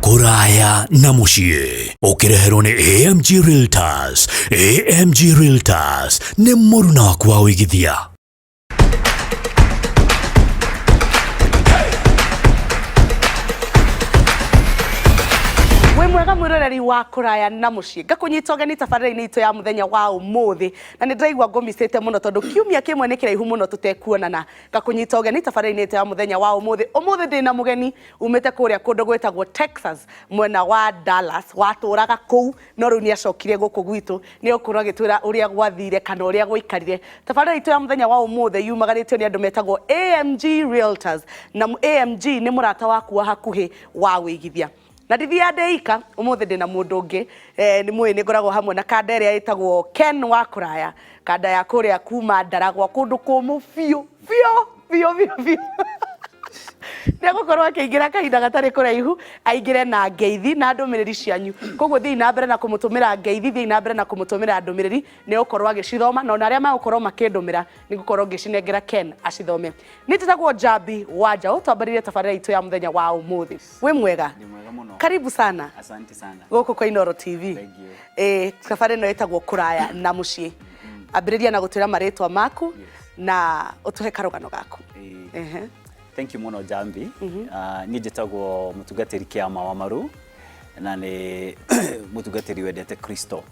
Kũraya na mũciĩ ũkĩreherwo nĩ AMG Realtors. AMG Realtors nĩ mũruna waku wa ũigithia. Wĩ mwega mwĩroreri wa Kũraya na Mũciĩ, ngakũnyita ũgeni tabarĩra-inĩ itũ ya mũthenya wa ũmũthĩ, na nĩ ndĩraigua ngũmicĩte mũno tondũ kiumia kĩmwe nĩ kĩraihu mũno tũtekuonana. Ngakũnyita ũgeni tabarĩra-inĩ itũ ya mũthenya wa ũmũthĩ. Ũmũthĩ ndĩna mũgeni umĩte kũrĩa kũndũ gwĩtagwo Texas, mwena wa Dallas, watũraga kũu no rĩu nĩ acokire gũkũ gwitũ, nĩ egũkorwo agĩtwĩra ũrĩa gwathire kana ũrĩa gwaikarire. Tabarĩra itũ ya mũthenya wa ũmũthĩ yumagarĩtio nĩ andũ metagwo AMG Realtors, na AMG nĩ mũrata waku wa hakuhĩ wa wĩigithia. Na ndithiaga ndĩ ika, ũmũthĩ ndĩna mũndũ ũngĩ, nĩ mũĩ nĩ ngoragwo hamwe na kanda ĩrĩa ĩtagwo Ken wa Kũraya, kanda ya kũrĩa kuma Ndaragwa, kũndũ kũmũ biũ biũ biũ biũ biũ. Nĩ egũkorwo akĩingĩra kahinda gatarĩ kũraihu, aingĩre na ngeithi na ndũmĩrĩri cianyu. Koguo thiĩi na mbere na kũmũtũmĩra ngeithi, thiĩi na mbere na kũmũtũmĩra ndũmĩrĩri, nĩ egũkorwo agĩcithoma, na ona arĩa megũkorwo makĩndũmĩra, nĩ ngũkorwo ngĩcinengera Ken acithome. Niĩ njĩtagwo Njambi wa Njaũ, twambĩrĩrie tabarĩra itũ ya mũthenya wa ũmũthĩ. Wĩ mwega? Ndĩ mwega mũno. Karibu sana. Asante sana. Gũkũ kwa Inooro TV. Thank you. Eh, tabarĩra ĩno ĩtagwo Kũraya na Mũciĩ. Ambĩrĩria na gũtwĩra marĩtwa maku na ũtũhe karũgano gaku. Ehe. Thank you mũno Njambi. Ah, niĩ njĩtagwo mũtungatĩri Kĩama wa Maru na nĩ mũtungatĩri wendete Kristo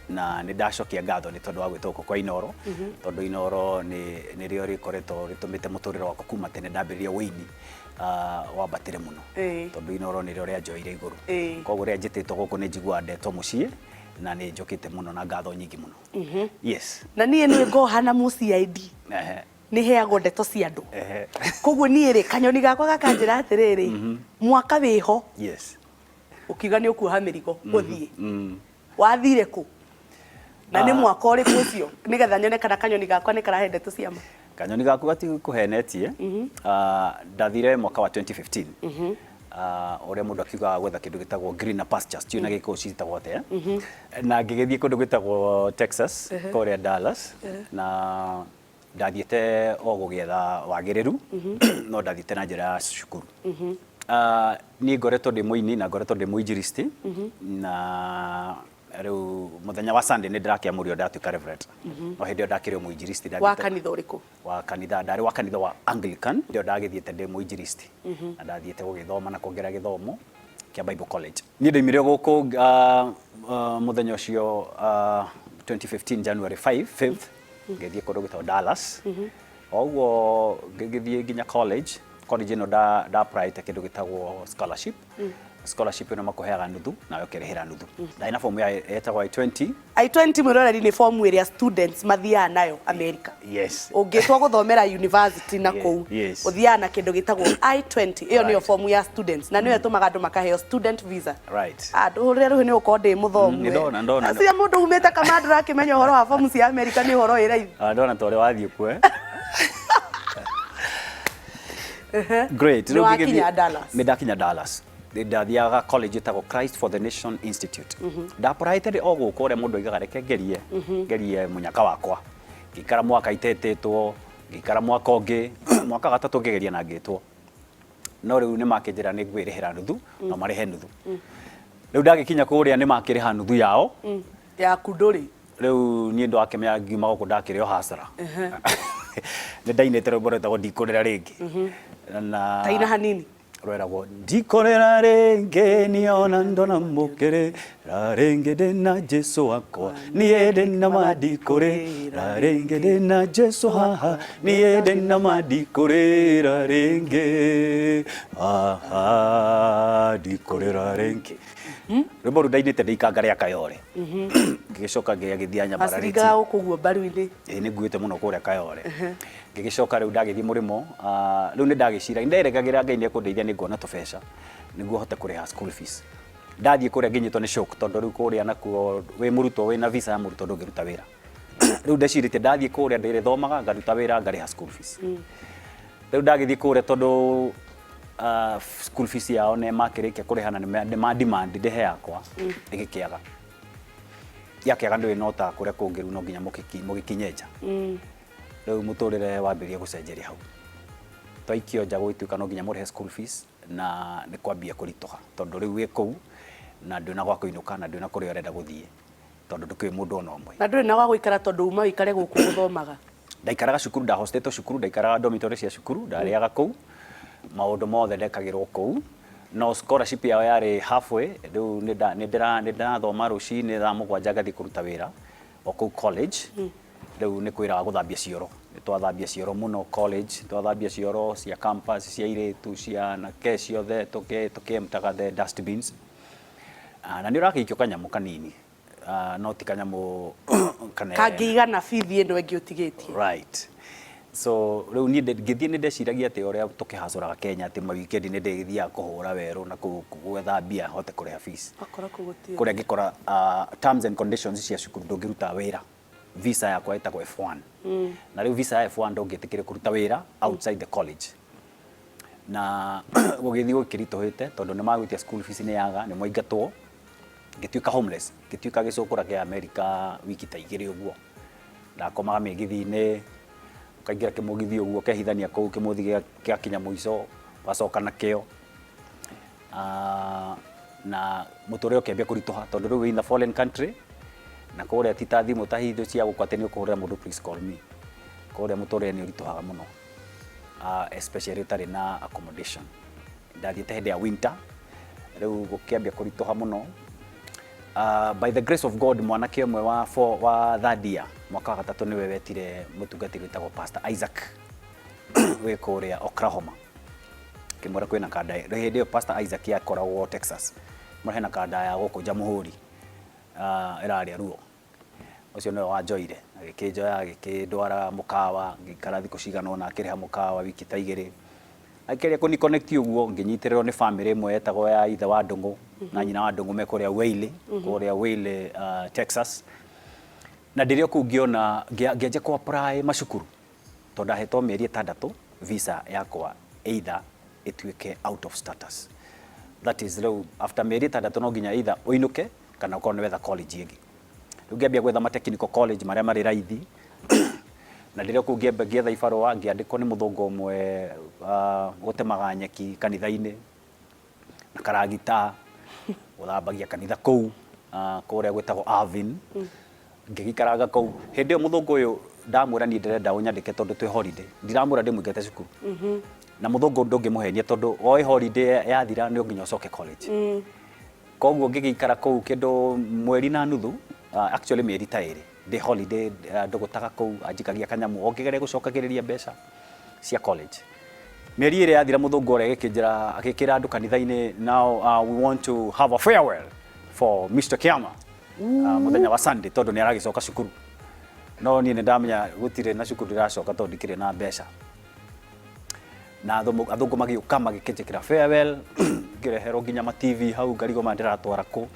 na nĩ ndacokia ngatho nĩ tondũ wa gwĩtwo gũkũ kwa Inooro tondũ Inooro nĩ nĩrĩo rĩkoretwo rĩtũmĩte mũtũrĩre wakwa kuma tene ndambĩrĩria ũini ah, wambatĩre mũno tondũ Inooro nĩrĩo rĩanjoeire igũrũ. Koguo rĩrĩa njĩtĩtwo gũkũ nĩ njiguaga ndetwo mũciĩ na nĩ njũkĩte mũno na ngatho nyingĩ mũno. Yes. Na niĩ nĩ ngohana mũ CID. Nĩ heagwo ndeto cia andũ. Koguo niĩ rĩ, kanyoni gakwa gakanjĩra atĩrĩrĩ, mwaka wĩho. Yes. Ũkiuga nĩ ũkuoha mĩrigo ũthiĩ. Wathire kũ? Na nĩ mwaka ũrĩkũ ũcio? Nĩgetha nyone kana kanyoni gakwa nĩ karahe ndeto cia ma. Kanyoni gaku gatikũhenetie. Ndathire mwaka wa 2015. Ũrĩa mũndũ akiugaga gwetha kĩndũ gĩtagwo greener pastures, ndiũĩ na Gĩkũyũ ciĩtagwo atĩa. Na ngĩgĩthiĩ kũndũ gwĩtagwo Texas, kũrĩa Dallas, na ndathiĩte o gũgĩetha wagĩrĩru, no ndathiĩte na njĩra ya cukuru. Niĩ ngoretwo ndĩ mũini na ngoretwo ndĩ mũinjilisti, na rĩu mũthenya wa Sunday nĩ ndĩrakĩamũrirwo ndatuĩka reverend. No hĩndĩ ĩyo ndakĩrĩ o mũinjilisti. Wa kanitha ũrĩkũ? Wa kanitha, ndarĩ wa kanitha wa Anglican, hĩndĩ ĩyo ndagĩthiĩte ndĩ mũinjilisti. Na ndathiĩte gũgĩthoma na kuongerera gĩthomo kĩa Bible College. Niĩ ndaumire gũkũ mũthenya ũcio 2015 January 5, 5th, ngĩthiĩ kũndũ gwĩtagwo Dallas. O ũguo ngĩgĩthiĩ nginya college, college ĩno nda apply te kĩndũ gĩtagwo scholarship. Scholarship ĩno makũheaga nuthu nawe ũkerĩhĩra nuthu. Ndarĩ na form ya yetagwo I-20. I-20 mwĩroreri nĩ fomu ĩrĩa students mathiaga nayo America. Yes. Ũngĩtwo gũthomera university na kũu, ũthiaga na kĩndũ gĩtagwo I-20. Ĩyo nĩyo fomu ya students na nĩyo ĩtũmaga andũ makaheo student visa. Right. Ah, ndũhũrĩre rũhĩ nĩ gũkorwo ndĩ mũthomu. Nĩ ndona, ndona. Acia mũndũ umĩte Kamandũ ũrakĩmenya ũhoro wa fomu cia America nĩ ũhoro wĩ raithi. Ah, ndona ta ũrĩa wathiĩ kuo. eh? Great. Nĩ Rĩu wakinya ngĩgĩthiĩ- Dallas. Nĩ ndakinya Dallas. Nĩ ndathiaga college ĩtagwo Christ for the Nation Institute. Ndapuraĩte ndĩ o gũkũ ũrĩa mũndũ oigaga reke ngerie, ngerie mũnyaka wakwa. Ngĩikara mwaka itetĩtwo, ngĩikara mwaka ũngĩ, mwaka wa gatatũ ngĩgeria na ngĩtwo. No rĩu nĩ makĩnjĩra nĩ ngwĩrĩhĩra nuthu, no marĩhe nuthu. Rĩu ndagĩkinya kũrĩa nĩ makĩrĩha nuthu yao. Yaku ndũrĩ. Rĩu niĩ ndwakĩmenya ngiuma gũkũ ndakĩrĩ o hasara. Nĩ ndainĩte rwĩmbo rwĩtagwo Ndikũrĩra Rĩngĩ. Na Taina hanini. Rweragwo Ndikũrĩra rĩngĩ niona ndona mũkĩrĩra rĩngĩ ndĩna Jesu wakwa niĩ ndĩna ma ndikũrĩra rĩngĩ ndĩna Jesu haha niĩ ndĩna ma ndikũrĩra rĩngĩ haha ndikũrĩra rĩngĩ. Rwĩmbo rũu ndainĩte ndĩ ikanga rĩa Kayole. Ngĩgĩcoka ngĩgĩthiĩ nyambararĩtie. Waciringaga gũkũ ũguo mbaru-inĩ. Ĩĩ nĩ nguĩte mũno kũrĩa Kayole. Ngĩgĩcoka rĩu ndagĩthiĩ mũrĩmo, ah, rĩu nĩ ndagĩciragia, nĩ nderĩgagĩrĩra Ngai nĩ ekũndeithia nĩ nguona tũbeca nĩguo hote kũrĩha school fees. Ndathiĩ kũrĩa ngĩnyitwo nĩ shock tondũ rĩu kũrĩa nakuo wĩ mũrutwo wĩna visa ya mũrutwo ndũngĩruta wĩra. Rĩu ndecirĩtie ndathiĩ kũrĩa ndĩrĩthomaga ngaruta wĩra ngarĩha school fees. Rĩu ndagĩthiĩ kũrĩa tondũ school fees yao nĩ makĩrĩkia kũrĩha na nĩ ma demand ndĩhe yakwa ĩgĩkĩaga. Yakĩaga ndũĩ no ta kũrĩa kũngĩ rĩu no nginya mũgĩkinye nja. Rĩu mũtũrĩre wambĩrĩria gũcenjeria hau. Twaikio nja gũgĩtuĩka no nginya mũrĩhe school fees, na nĩ kwambia kũritũha tondũ rĩu wĩ kũu na ndwĩ na gwa kũinũka na ndwĩ na kũrĩa ũrenda gũthiĩ tondũ ndũkĩũĩ mũndũ ona ũmwe. Na ndũrĩ na gwa gũikara tondũ uma ũikare gũkũ gũthomaga. Ndaikaraga cukuru, ndahostetwo cukuru, ndaikaraga dormitory cia cukuru, ndarĩaga kũu, maũndũ mothe ndekagĩrwo kũu, no scholarship yao yarĩ halfway. Rĩu nĩ ndĩrathoma rũcinĩ thaa 7 ngathiĩ kũruta wĩra o kũu college. Rĩu nĩ kwĩra wa gũthambia cioro, nĩ twathambia cioro mũno college, twathambia cioro cia campus, cia airĩtu, cia anake, ciothe tũkĩemptaga the dustbins. Na nĩ ũragĩikio kanyamũ kanini, no ti kanyamũ kanene. Kangĩigana bithi ĩno ĩngĩ ũtigĩtie. Right. So rĩu niĩ ngĩthiĩ nĩ ndeciragia atĩ ũrĩa tũkĩhacũraga Kenya atĩ ma weekend nĩ ndĩgĩthiaga kũhũra werũ na kũu gwetha mbia hote kũrĩha fees. Wakora kũu gũtirĩ. Kũrĩa ngĩkora terms and conditions cia cukuru ndũngĩruta wĩra. Visa yakwa ĩtagwo F1. Na rĩu visa ya F1 ndũngĩtĩkĩrio kũruta wĩra outside the college. Na gũgĩthiĩ gũkĩritũhĩte tondũ nĩ magwĩtia school fees nĩ yaga, nĩ mwaingatwo. Ngĩtuĩka homeless, ngĩtuĩka gĩcũkũra kĩa Amerika wiki ta 2 ũguo. Ndakomaga mĩgithi-inĩ, ũkaingĩra kĩmũgithi ũguo ũkehithania kũu kĩmũgithi gĩakinya mũico ũgacoka nakĩo. Na mũtũrĩre ũkĩambia kũritũha tondũ rĩu wĩ in a foreign country na kũrĩa ti ta thimũ ta hihi cia gũkũ atĩ nĩ ũkũhũrĩra mũndũ "Please call me." Kũrĩa mũtũrĩre nĩ ũritũhaga mũno, especially ũtarĩ na accommodation. Ndathiĩte hĩndĩ ya winter, rĩu gũkĩambia kũritũha mũno. By the grace of God, mwanake ũmwe wa four, wa third year, mwaka wa gatatũ, nĩwe wetire mũtungatĩri wĩtagwo Pastor Isaac wĩ kũrĩa Oklahoma, kĩmwĩra kwĩna kanda. Hĩndĩ ĩyo Pastor Isaac akoragwo Texas. Mwĩra hena kanda ya gũkũ Jamhuri ĩrarĩa ruo. Ũcio nĩwe wanjoire, agĩkĩnjoya agĩkĩndwara mũkawa, ngĩikara thikũ cigana ũna akĩrĩha mũkawa wiki ta 2. Akĩgeria kũni connect ũguo, ngĩnyitĩrĩrwo nĩ family ĩmwe yetagwo ya ithe wa Ndũng'ũ na nyina wa Ndũng'ũ me kũrĩa Whaley, kũrĩa Whaley, Texas. Na ndĩrĩ o kũu ngĩona ngĩanjia kũ apply macukuru tondũ ndahetwo mĩeri 6 visa yakwa either ĩtuĩke out of status. That is, rĩu after mĩeri 6 no nginya either ũinũke kana ũkorwo nĩ wetha college ĩngĩ. Rĩu ngĩambia gwetha ma technical college marĩa marĩ raithi, na ndĩrĩ o kũu ngĩamba ngĩetha ibarũa, ngĩandĩkwo nĩ mũthũngũ ũmwe ũtemaga nyeki kanitha-inĩ na karagita, gũthambagia kanitha kũu kũrĩa gwĩtagwo Irvine. Ngĩgĩikaranga kũu. Hĩndĩ ĩyo mũthũngũ ũyũ ndamwĩra niĩ ndĩrenda ũnyandĩke tondũ twĩ holiday. Ndiramwĩra ndĩmũingate cukuru. Na mũthũngũ ndũngĩmũhenia tondũ oĩ holiday yathira no nginya ũcoke college. Koguo ngĩgĩikara kũu kĩndũ mweri na nuthu, actually mĩeri ta 2 ndĩ holiday, ndũgũtaga kũu, anjikagia kanyamũ o ngĩgeria gũcokagĩrĩria mbeca cia college. Mĩeri 2 yathira, mũthũngũ ũrĩa agĩkĩnjĩra, agĩkĩra andũ kanitha-inĩ, "Now we want to have a farewell for Mr. Kiama mũthenya wa Sunday tondũ nĩ aragĩcoka cukuru." No niĩ nĩ ndamenya gũtirĩ na cukuru ndĩracoka tondũ ndikĩrĩ na mbeca. Na athũngũ magĩũka magĩkĩnjĩkĩra farewell, ngĩreherwo nginya ma TV hau, ngarigwo maya ndĩratwara kũ.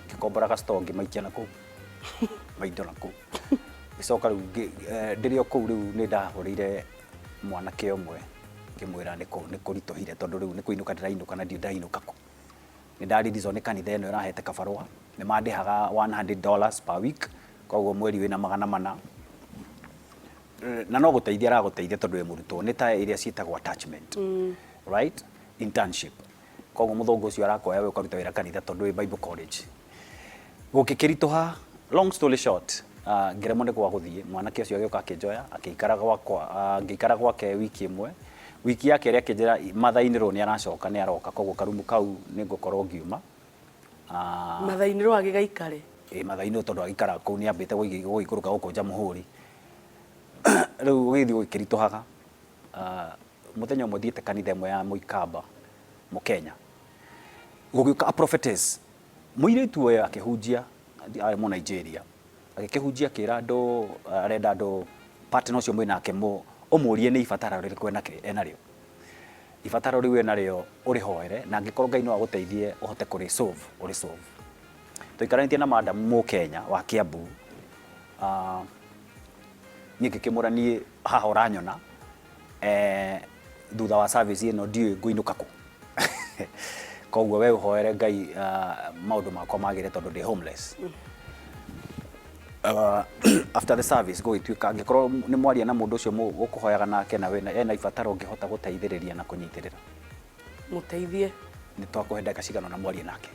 Ngĩkombora ga store ngĩmaikia na kũu maindo na kũu. Ngĩcoka rĩu ndĩrĩ o kũu rĩu nĩ ndahũrĩire mwanake ũmwe ngĩmwĩra nĩ kũritũhire tondũ rĩu nĩ kũinũka ndĩrainũka na ndirĩ ndĩrainũka kũ. Nĩ ndaririzo nĩ kanitha ĩno ĩrahete kabarũa, nĩ mandĩhaga $100 per week, koguo mweri wĩna 400, na no gũteithia aragũteithia tondũ wĩ mũrutwo, nĩ ta iria ciĩtagwo attachment, right, internship. Koguo mũthũngũ ũcio arakuoya we ũkaruta wĩra kanitha tondũ wĩ Bible college. Gũgĩkĩritũha, long story short, ngĩremwo nĩ gwa gũthiĩ. Mwanake ũcio agĩũka akĩnjoya akĩikara gwakwa, ngĩikara gwake wiki ĩmwe. Wiki ya kerĩ akĩnjĩra mathaa-inĩ nĩ aracoka, nĩ aroka, koguo karumu kau nĩ ngũkorwo ngiuma. Mathaa-inĩ rwo agĩgaikare. Ĩ, mathaa-inĩ tondũ agĩikara kũu nĩ ambĩte gũgĩikũrũka gũkũ Jamhuri. Rĩu gũgĩthiĩ gũgĩkĩritũhaga, mũthenya ũmwe thiĩte kanitha ĩmwe ya Mũikamba Mũkenya, gũgĩũka a prophetess, mũirĩtu ũyũ akĩhunjia, arĩ mũ Nigeria, agĩkĩhunjia akĩra andũ arenda andũ partner ũcio mwĩnake ũmũrie nĩ ibataro rĩrĩkũ enarĩo, ibataro rĩu enarĩo ũrĩhoere, na angĩkorwo Ngai no agũteithie ũhote kũrĩ solve, ũrĩ solve. Tũikaranĩtie na madam Mũkenya wa Kiambu, niĩ ngĩkĩmwĩra niĩ haha ũranyona, thutha wa service ĩno ndiũĩ ngũinũka kũ, koguo we ũhoere Ngai maũndũ makwa magĩre tondũ ndĩ homeless. After the service gũgĩtuĩka angĩkorwo nĩ mwaria na mũndũ ũcio ũkũhoyaga nake na wĩna ena ibataro ũngĩhota gũteithĩrĩria na kũnyitĩrĩra, Mũteithie. Nĩ twakũhe ndagĩka cigana ũna mwarie nake.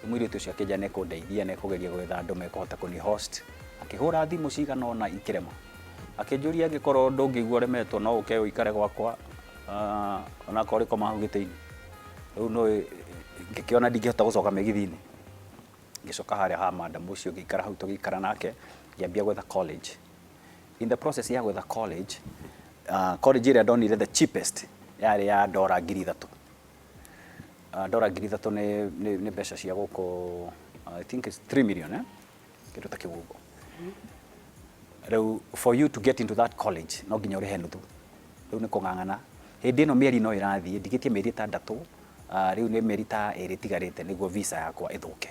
Rĩu mũirĩtu ũcio akĩnjĩra nĩ ekũndeithia, nĩ ekũgeria gwetha andũ mekũhota kũni host. Akĩhũra thimũ cigana ũna ikĩrema. Akĩnjũria angĩkorwo ndũngĩigua ũremetwo no ũke ũikare gwakwa onakorwo ũrĩkoma hau gĩtĩ-inĩ. Rĩu nĩũĩ ngĩkĩona ndingĩhota gũcoka mĩgithi-inĩ. Ngĩcoka harĩa ha madam ũcio ngĩikara hau tũgĩikara nake ngĩambia gwetha college. In the process ya gwetha college, college ĩrĩa ndonire the cheapest yarĩ ya ndora 3000. Ndora 3000 nĩ mbeca cia gũkũ, I think it's 3 million, eh? Kĩndũ ta kĩu ũguo. Rĩu for you to get into that college no nginya ũrĩhe nuthu. Rĩu nĩ kũng'ang'ana. Hĩndĩ ĩno mĩeri no ĩrathiĩ, ndigĩtie mĩeri 6, rĩu nĩ mĩeri ta 2 ĩtigarĩte nĩguo visa yakwa ĩthũke.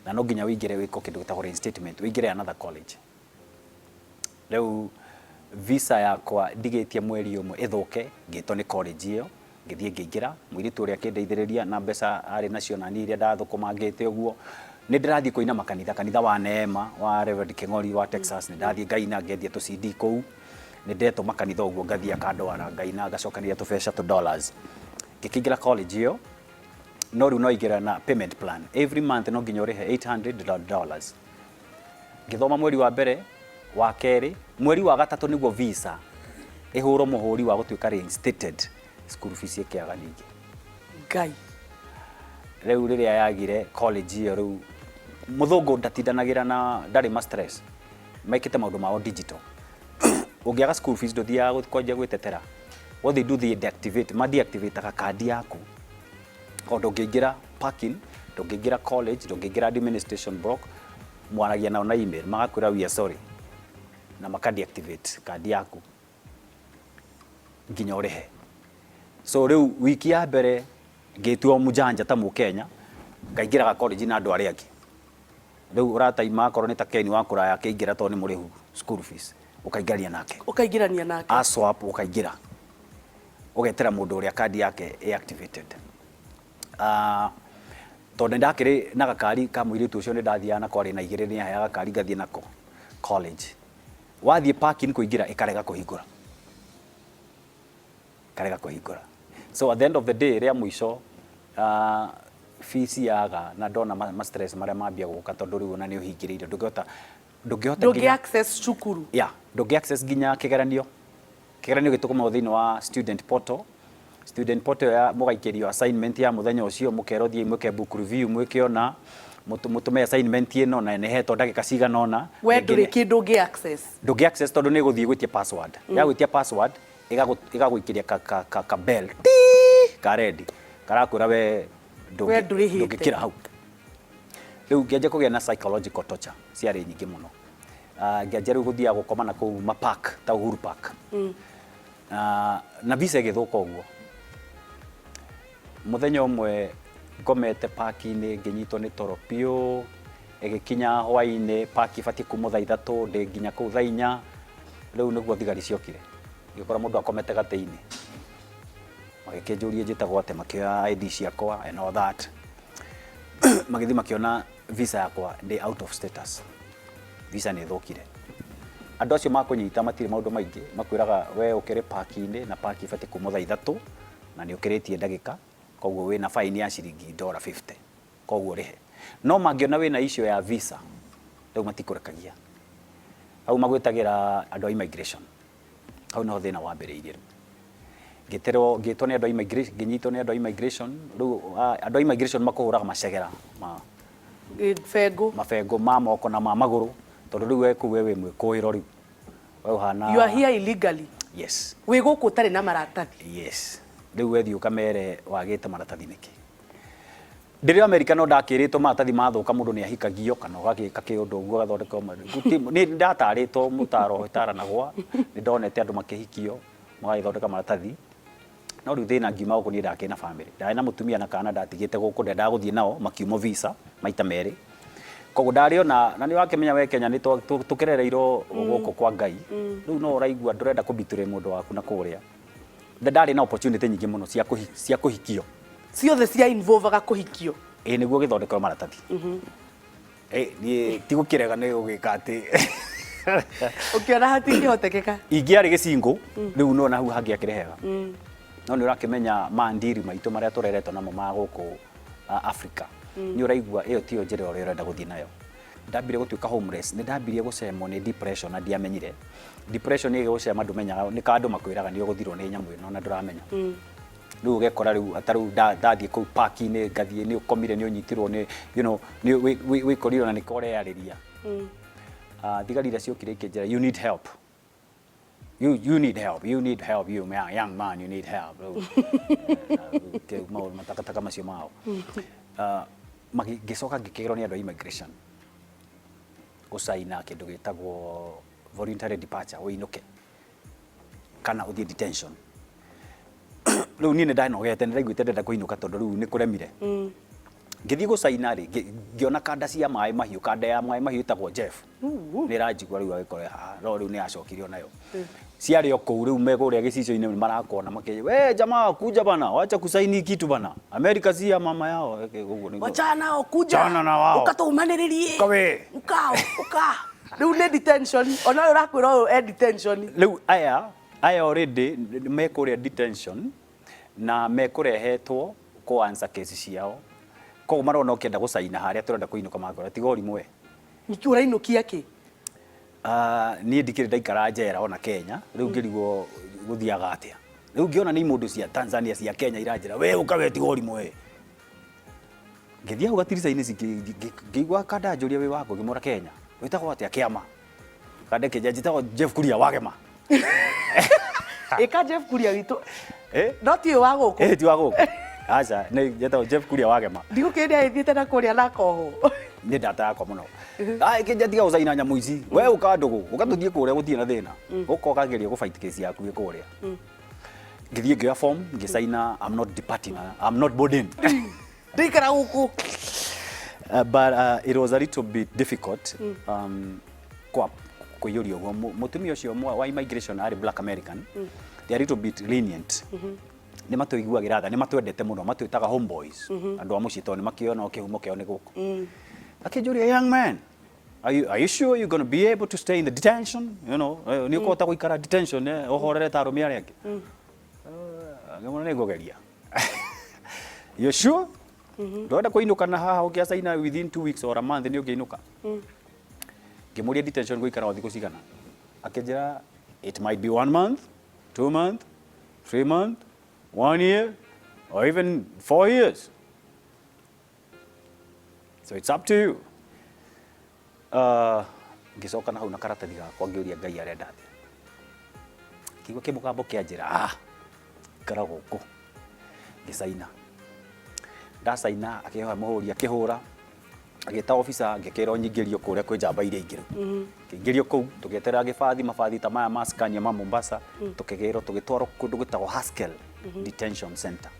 Na no nginya ũingĩre wĩkwo kĩndũ gĩtagwo reinstatement, ũingĩre another college. Rĩu visa yakwa ndigĩtie mweri ũmwe ĩthũke, ngĩtwo nĩ college ĩyo, ngĩthiĩ ngĩingĩra, mũirĩtu ũrĩa akĩndeithĩrĩria na mbeca arĩ nacio na niĩ iria ndathũkũmangĩte ũguo. Nĩ ndĩrathiĩ kũina makanitha, kanitha wa Neema wa Reverend Kĩng'ori wa Texas, nĩ ndathiĩ ngaina ngendia tũ CD kũu. Nĩ ndetwo makanitha ũguo ngathiĩ akandwara ngaina ngacokanĩria tũbeca tũ dollars. Ngĩkĩingĩra college ĩyo, no rĩu no ingĩra na payment plan. Every month no nginya ũrĩhe $800. Ngĩthoma mweri wa mbere, wa kerĩ, mweri wa gatatũ nĩguo visa ĩhũrwo mũhũri wa gũtuĩka reinstated, school fees ĩkĩaga ningĩ. Ngai. Rĩu rĩrĩa yagire college ĩyo rĩu mũthũngũ ndatindanagĩra na ndarĩ ma stress, mekĩte maũndũ mao digital. Ũngĩaga school fees ndũthiaga kwanjia gwĩtetera. What they do, they deactivate, ma deactivate kandi yaku. Tondũ ndũngĩingĩra parking, ndũngĩingĩra college, ndũngĩingĩra administration block, mwaragia nao na email, magakwĩra we are sorry na maka deactivate kandi yaku nginya ũrĩhe. So rĩu wiki ya mbere ngĩtua mũjanja ta mũkenya, ngaingĩraga college na andũ arĩa angĩ. Rĩu ũrataima akorwo nĩ ta Ken wa kũraya akĩingĩra tondũ nĩ mũrĩhu school fees, ũkaingĩrania nake. Ũkaingĩrania nake. A swap ũkaingĩra. Ũgetera mũndũ ũrĩa kandi yake ĩ activated. Tondũ nĩ ndakĩrĩ na gakari ka mũirĩtu ũcio nĩ ndathiaga nako arĩ na igĩrĩ nĩ aheaga gakari ngathiĩ nako college. Wathiĩ parking kũingĩra ĩkarega kũhingũra. Ĩkarega kũhingũra. So at the end of the day rĩa mũico fees yaga na ndona ma stress marĩa mambia gũka tondũ rĩu ona nĩ ũhingĩrĩirio ndũngĩhota ndũngĩhota Ndũngĩ access cukuru. Yeah, ndũngĩ access nginya kĩgeranio. Kĩgeranio gĩtũkũmagwo thĩinĩ wa student portal. Student portal ya mũgaikĩrio assignment ya mũthenya ũcio, mũkerwo thiĩi mwĩke book review, mwĩke ũna, mũtũme assignment ĩno na nĩ hetwo ndagĩka cigana ũna. We ndũrĩ kĩndũ ũngĩ access. Ndũngĩ access tondũ nĩ ĩgũthiĩ gwĩtia password. Yagwĩtia password, ĩgagũikĩria ka bell tii ka red karakwĩra we We ndũrĩhĩte. Ndũngĩkĩra hau. Rĩu ngĩanjia kũgĩa na psychological torture ciarĩ nyingĩ mũno. Ngĩanjia rĩu gũthiaga gũkoma na kũu ma park ta Uhuru Park. Na visa ĩgĩthũka ũguo. Mũthenya ũmwe ngomete park-inĩ ngĩnyitwo nĩ toro biũ, ĩgĩkinya hwaĩ-inĩ park ĩbatiĩ kumwo thaa 3 ndĩ nginya kũu thaa 4, rĩu nĩguo thigari ciokire. Ngĩkora mũndũ akomete gatĩ-inĩ. Magĩkĩnjũria njĩtagwo atĩa, makĩoya ID ciakwa and all that. Magĩthiĩ makĩona visa yakwa ndĩ out of status. Visa nĩ ĩthũkire. Andũ acio makũnyita matirĩ maũndũ maingĩ, makwĩraga we ũkĩrĩ park-inĩ na park ĩbatiĩ kumwo thaa 3 na nĩ ũkĩrĩtie ndagĩka, koguo wĩna fine ya ciringi ndora 50, koguo ũrĩhe. No mangĩona wĩna issue ya visa, rĩu matikũrekagia. Hau magwĩtagĩra andũ a immigration. Hau nĩho thĩna wambĩrĩirie rĩu. Ngĩtĩrwo, ngĩtwo nĩ andũ a immigration, ngĩnyitwo nĩ andũ a immigration, rĩu andũ a immigration makũhũraga macegera ma Bengũ. Mabengũ ma moko na ma magũrũ, tondũ rĩu we kũu we wĩ mwĩkũĩro rĩu. We ũhana You are here illegally. Yes. Wĩ gũkũ ũtarĩ na maratathi. Yes. Rĩu we thiĩ ũkamere wagĩte maratathi nĩkĩ. Ndĩrĩ Amerika no ndakĩrĩtwo maratathi mathũka mũndũ nĩ ahikagio kana ũgagĩka kĩũndũ ũguo ũgathondeka nĩ ndatarĩtwo mũtaro ĩtaranagwa, nĩ ndonete andũ makĩhikio magagĩthondeka maratathi. No rĩu thĩna ngiuma gũkũ niĩ ndakĩrĩ na family. Ndarĩ na mũtumia na kana ndatigĩte gũkũ ndendaga gũthiĩ nao makiumwo visa maita merĩ. Koguo ndarĩ ona na nĩ wakĩmenya we Kenya nĩ tũkĩrereirwo gũkũ kwa Ngai. Rĩu no ũraigua ndũrenda kũ betray mũndũ waku na kũrĩa. Ndarĩ na opportunity nyingĩ mũno cia kũhikio. Ciothe cia involve-aga kũhikio. Ĩĩ nĩguo gĩthondekerwo maratathi. Eh, niĩ ti gũkĩrega nĩ gũgĩka atĩ Ũkĩona hatingĩhotekeka. Ingĩarĩ gĩcingũ rĩu no na hau hangĩakĩrĩ hega, no nĩ ũrakĩmenya mandiri maitũ marĩa tũreretwo namo ma gũkũ Africa, nĩ ũraigua ĩyo tiyo njĩra ũrĩa ũrenda gũthiĩ nayo. Ndambire gũtuĩka homeless, nĩ ndambirie gũcemwo nĩ depression na ndiamenyire depression ĩgĩgũcema. Ndũmenyaga nĩ ka andũ makwĩraga nĩ ũgũthirwo nĩ nyamũ ĩno na ndũramenya. Rĩu ũgekora rĩu ta rĩu ndathiĩ kũu park-inĩ, ngathiĩ nĩ ũkomire, nĩ ũnyitirwo nĩ nĩ wĩkorire ona nĩko ũreyarĩria. Thigari iria ciokire ikĩnjĩra, "You need help, you need help, you need help, you young man, you need help." Rĩu rĩu maũndũ matakataka macio mao. Ngĩcoka ngĩkĩrwo nĩ andũ a immigration gũcaina kĩndũ gĩtagwo voluntary departure, ũinũke kana ũthiĩ detention. Rĩu niĩ nĩ ndanogete, nĩ ndaiguĩte ndenda kũinũka tondũ rĩu nĩ kũremire. Ngĩthiĩ gũcaina rĩ, ngĩona kanda cia maĩ mahiũ, kanda ya maĩ mahiũ ĩtagwo Jeff nĩ ĩranjigua rĩu agĩkorwo haha, no rĩu nĩ yacokire onayo ciarĩ o kũu. Rĩu me kũrĩa gĩcicio-inĩ nĩ marakuona makĩnjĩra, "We jamaa, kuja bana, wacha kusaini kitu bana, Amerika si ya mama yao." Ũguo nĩguo. Wachana nao, kuja. Chana na wao. Ũkatũmanĩrĩrie. Ũka we. Uka uka. Rĩu nĩ detention ona ũyũ ũrakwĩra ũyũ e detention. Rĩu aya already me kũrĩa detention na mekũrehetwo kũ answer kesi ciao, koguo marona ũkĩenda gũcaina harĩa tũrenda kũinũka, makora tiga ũrimũ we. Nĩkĩ ũrainũkia kĩ? Ah, niĩ ndikĩrĩ ndaikara njera ona Kenya, rĩu ngĩrigwo gũthiaga atĩa. Rĩu ngĩona nĩ imũndũ cia Tanzania, cia Kenya iranjĩra, "We ũka we, tiga ũrimũ we." Ngĩthiĩ hau gatirica-inĩ, ngĩigua kanda njũria, "Wĩ waku?" Ngĩmwĩra, "Kenya." "Wĩtagwo atĩa?" Kĩama kanda kĩnja, "Njĩtagwo Jeff Kuria Wagema." Ĩka Jeff Kuria witũ. Eh? No ti ũyũ wa gũkũ. Eh, ti wa gũkũ, aca, nĩ njĩtagwo Jeff Kuria Wagema. Ndigũkĩrĩ agĩthiĩte na kũrĩa na koho. Nĩ ndata yakwa mũno. Ah, kĩnja, tiga gũcaina nyamũ ici, we ũka ndũgũ, ũka tũthiĩ kũrĩa, gũtirĩ na thĩna, ũka ũkageria gũ fight case yaku ĩ kũrĩa. Ngĩthiĩ ngĩoya form, ngĩcaina, "I'm not departing, I'm not boarding." Ndikara gũkũ. But it was a little bit difficult kwa kũiyũria ũguo. Mũtumia ũcio wa immigration arĩ Black American. They are a little bit lenient, nĩ matũiguagĩra tha, nĩ matwendete mũno, matwĩtaga homeboys, andũ a mũciĩ, tondũ nĩ makĩona kĩhumo kĩao nĩ gũkũ. Akĩnjũria, "Young man, are you sure you're going to be able to stay in the detention? Nĩ ũkũhota gũikara detention ũhorere ta arũme arĩa angĩ?" Ngĩmwĩra, "Nĩ ngũgeria." "You sure ndũrenda kũinũka na haha ũkĩacaina within 2 weeks or a month nĩ ũngĩinũka?" Ngĩmũria, "Detention gũikara o thikũ cigana?" Akĩnjĩra, "It might be one month, 2 month, 3 month, one year or even 4 years, so it's up to you." Ngĩcoka na hau na karatathi gakwa, ngĩũria Ngai arenda atĩa. Kĩigua kĩmũgambo kĩa njĩra, "Ah, ikara gũkũ." Ngĩcaina. Ndacaina, akĩhoya mũhũri, akĩhũra, agĩta officer, ngĩkĩrwo nyingĩrio kũrĩa kwĩ njamba iria ingĩ. Rĩu ngĩingĩrio kũu, tũgĩeterera gĩbathi, mabathi ta maya ma Scania ma Mombasa, tũkĩgĩrwo, tũgĩtwarwo kũndũ gwĩtagwo Haskell Detention Center.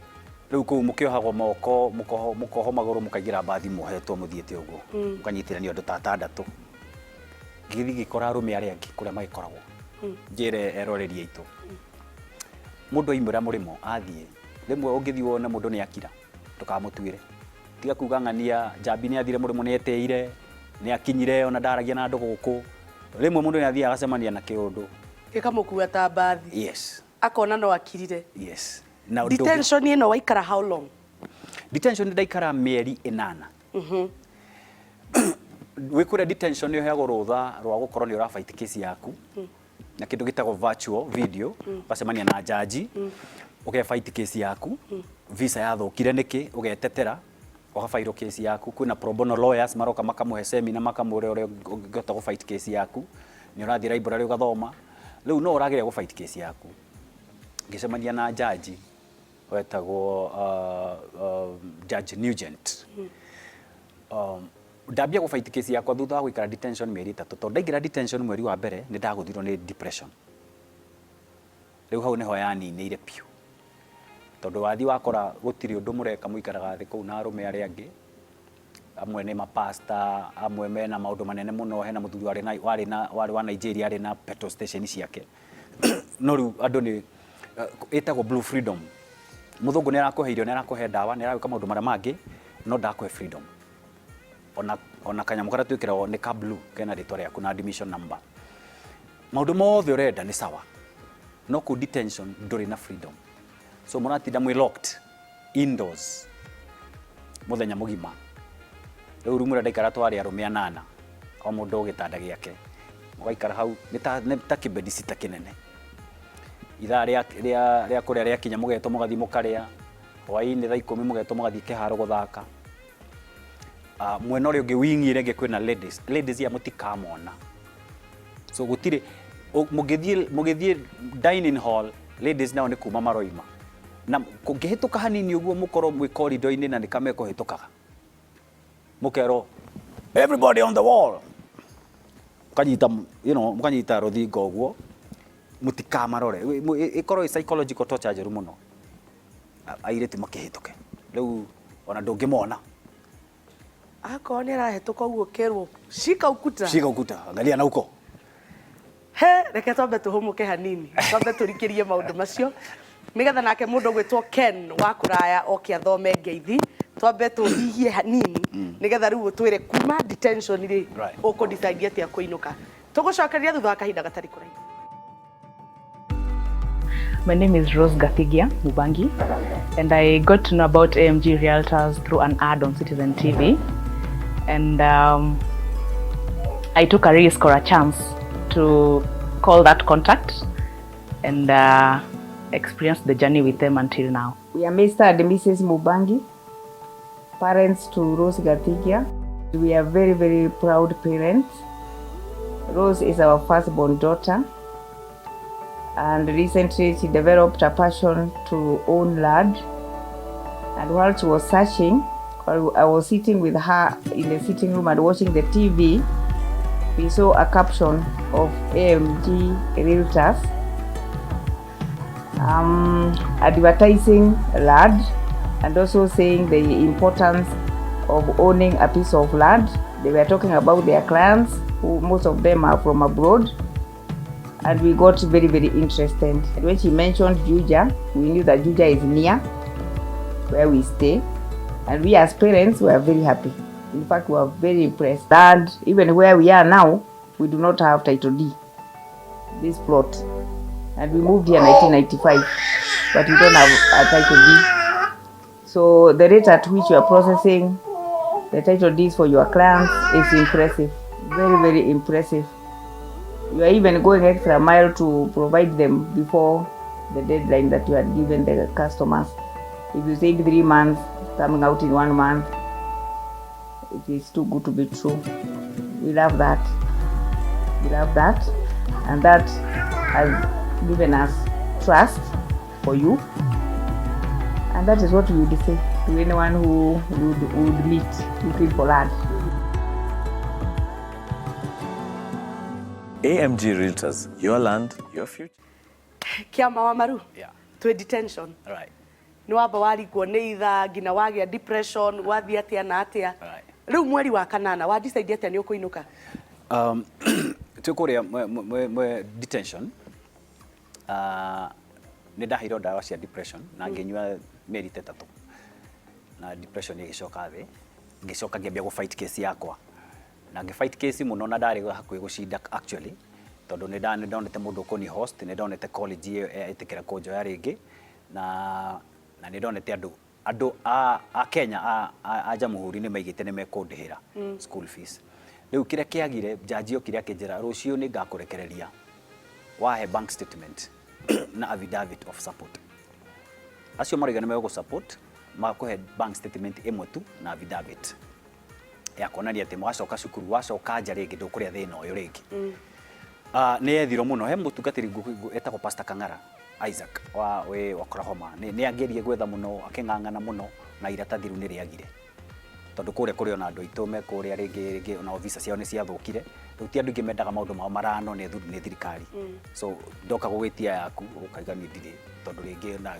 Rĩu kũu mũkĩohagwo moko, mũkohwo magũrũ, mũkaingĩra mbathi muohetwo mũthiĩte ũguo, mũkanyitithanio andũ ta atandatũ. Ngĩgĩthiĩ ngĩkora arũme arĩa angĩ kũrĩa magĩkoragwo. Njĩre eroreri aitũ, mũndũ aimĩra mũrĩmo athiĩ, rĩmwe ũngĩthiĩ wone mũndũ nĩ akira, ndũkamũtuĩre. Tiga kuga ng'ania njambi nĩ athire mũrĩmo, nĩ etĩire, nĩ akinyire, ona ndaragia na andũ gũkũ. Rĩmwe mũndũ nĩ athiaga agacemania na kĩũndũ gĩkamũkua ta mbathi. Akona no akirire. Yes, na ũndũ Detention ĩno waikara how long? Detention ndaikara mĩeri 8. Wĩ kũrĩa detention nĩ ũheagwo rũtha rwa gũkorwo nĩ ũra fight case yaku na kĩndũ gĩtagwo virtual video, ũgacemania na jaji, ũge fight case yaku, visa yathũkire nĩkĩ, ũgetetera, ũgabairwo case yaku. Kwĩna pro bono lawyers maroka makamũhe seminar, makamwĩra ũrĩa ũngĩhota gũ fight case yaku. Nĩ ũrathiĩ library ũgathoma, rĩu no ũrageria gũ fight case yaku. Ngĩcemania na jaji wetagwo Judge Nugent. Ndambia gũ fight case yakwa thutha wa gũikara detention mĩeri 3, tondũ ndaingĩra detention mweri wa mbere nĩ ndagũthirwo nĩ depression. Rĩu hau nĩho yaninĩire biũ, tondũ wathiĩ wakora gũtirĩ ũndũ mũreka, mũikaraga thĩ kũu na arũme arĩa angĩ, amwe nĩ mapasta, amwe mena maũndũ manene mũno. Hena mũthuri warĩ na warĩ na warĩ wa Nigeria, arĩ na petrol station ciake. No rĩu andũ nĩ ĩtagwo blue freedom. Mũthũngũ nĩ arakũhe irio, nĩ arakũhe ndawa, nĩ aragwĩka maũndũ marĩa mangĩ, no ndakũhe freedom. Ona Ona kanyamũ karĩa twĩkĩragwo nĩ ka blue kena rĩtwa rĩaku na admission number. Maũndũ mothe ũrenda nĩ sawa, no kũu detention ndũrĩ na freedom. So mũratinda mwĩ locked indoors mũthenya mũgima. Rĩu rumu ĩrĩa ndaikara twarĩ arũme anana, o mũndũ gĩtanda gĩake. Mũgaikara hau nĩ ta kĩbedisita kĩnene. Ithaa rĩa rĩa rĩa kũrĩa rĩakinya mũgetwo mũgathiĩ mũkarĩa, hwaĩ-inĩ thaa ikũmi mũgetwo mũgathiĩ kĩharo gũthaka. Mwena ũrĩa ũngĩ wing ĩrĩa ĩngĩ kwĩna ladies, ladies aya mũtikamona. So gũtirĩ mũngĩthiĩ mũgĩthiĩ dining hall, ladies nao nĩ kuma maroima. Na kũngĩhĩtũka hanini ũguo mũkorwo mwĩ corridor-inĩ na nĩ kamekũhĩtũkaga. Mũkerwo everybody on the wall. Mũkanyita mũkanyita rũthingo ũguo mũtikamarore. Ĩkorwo ĩ psychological torture njũru mũno. Airĩtu makĩhĩtũke. Rĩu ona ndũngĩmona. Akorwo nĩ arahĩtũka ũguo kerwo shika ukuta. Shika ukuta, angalia na huko. He, reke twambe tũhũmũke hanini, twambe tũrikĩrie maũndũ macio nĩgetha nake mũndũ ũgwĩtwo Ken wa kũraya oke athome ngeithi, twambe tũhihie hanini nĩgetha rĩu ũtwĩre kuma detention rĩ ũkũ decide atĩa kũinũka. Tũgũcokeria thutha wa kahinda gatarĩ kũraihu. My name is Rose Gathigia Mubangi, and I got to know about AMG Realtors through an ad on Citizen TV. And I took a risk or a chance to call that contact and experience the journey with them until now. We are Mr. and Mrs. Mubangi, parents to Rose Gathigia. We are very, very proud parents. Rose is our firstborn daughter, and recently she developed a passion to own land. And while she was searching, while I was sitting with her in the sitting room and watching the TV, we saw a caption of AMG Realtors advertising land and also saying the importance of owning a piece of land. They were talking about their clients, who most of them are from abroad, and we got very, very interested. And when she mentioned Juja, we knew that Juja is near where we stay, and we as parents were very happy. In fact, we were very impressed. And even where we are now, we do not have title D, this plot. And we moved here in 1995, but we don't have a title D. So the rate at which you are processing the title deeds for your clients is impressive. Very, very impressive. You are even going extra mile to provide them before the deadline that you had given the customers. If you said 3 months, coming out in 1 month, it is too good to be true. We love that. We love that. And that has given us trust for you. And that is what we would say to anyone who would meet looking for land. AMG Realtors, your land, your future. Kiama wa Maru, twĩ detention. Nĩ wamba warigwo nĩ ithaa nginya wagĩa depression, wathiĩ atĩa na atĩa. Rĩu mweri wa kanana, wa decide atĩa nĩ ũkũinũka? Twĩ kũrĩa mwe detention, nĩ ndaheirwo ndawa cia depression na ngĩnyua mĩeri ta ĩtatũ, na depression ĩgĩcoka thĩ. Ngĩcoka ngĩambia gũ fight case yakwa, na ngĩ fight case mũno, na ndarĩ hakuhĩ gũcinda actually, tondũ nĩ ndonete mũndũ ũkũni host, nĩ ndonete college ĩyo ĩtĩkĩra kũnjoya rĩngĩ, na nĩ ndonete andũ a Kenya a Jamhuri nĩ maigĩte nĩ mekũndĩhĩra school fees. Rĩu kĩrĩa kĩagire, jaji okire akĩnjĩra rũciũ nĩ ngakũrekereria wahe bank statement na affidavit of support. Acio marauga nĩ megũgũ support, makũhe bank statement ĩmwe tu na affidavit ya kuonania atĩ wacoka cukuru, wacoka nja rĩngĩ ndũkũrĩa thĩna ũyũ rĩngĩ. Nĩ yethirwo mũno he mũtungatĩri etagwo Pastor Kang'ara Isaac wa wĩ Oklahoma. Nĩ agerie gwetha mũno, akĩng'ang'ana mũno na iratathi rĩu nĩ rĩagire, tondũ kũrĩa kũrĩ ona andũ aitũ me kũrĩa rĩngĩ rĩngĩ ona visa ciao nĩ ciathũkire. Rĩu ti andũ aingĩ mendaga maũndũ mao marano nĩ thirikari. So ndoka gũgwĩtia yaku ũkaiga niĩ ndirĩ, tondũ rĩngĩ ona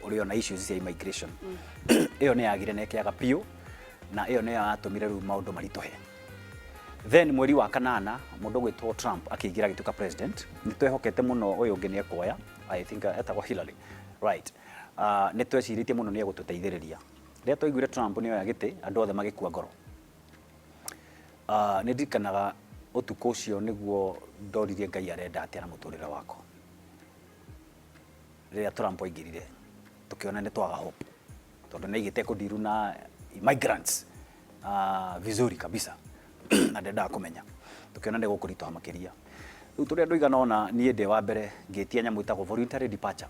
ũrĩ ona issues cia immigration. Ĩyo nĩ yagire na ĩkĩaga biũ, na ĩyo nĩyo yatũmire rĩu maũndũ maritũhe. Then mweri wa kanana mũndũ ũgwĩtwo Trump akĩingĩra agĩtuĩka president. Nĩ twehokete mũno ũyũ ũngĩ nĩ ekuoya, I think etagwo Hillary, right? Nĩ twecirĩtie mũno nĩ egũtũteithĩrĩria. Rĩrĩa twaiguire Trump nĩ oya gĩtĩ, andũ othe magĩkua ngoro. Nĩ ndirikanaga ũtukũ ũcio nĩguo ndoririe Ngai arenda atĩa na mũtũrĩre wakwa. Rĩrĩa Trump aingĩrire, tũkĩona nĩ twaga hope tondũ nĩ aigĩte kũndiru na migrants vizuri kabisa na ndendaga kũmenya. Tũkĩona nĩ gũkũritũha makĩria. Rĩu tũrĩ andũ aigana ũna, niĩ ndĩ wa mbere ngĩtia nyamũ ĩtagwo voluntary departure.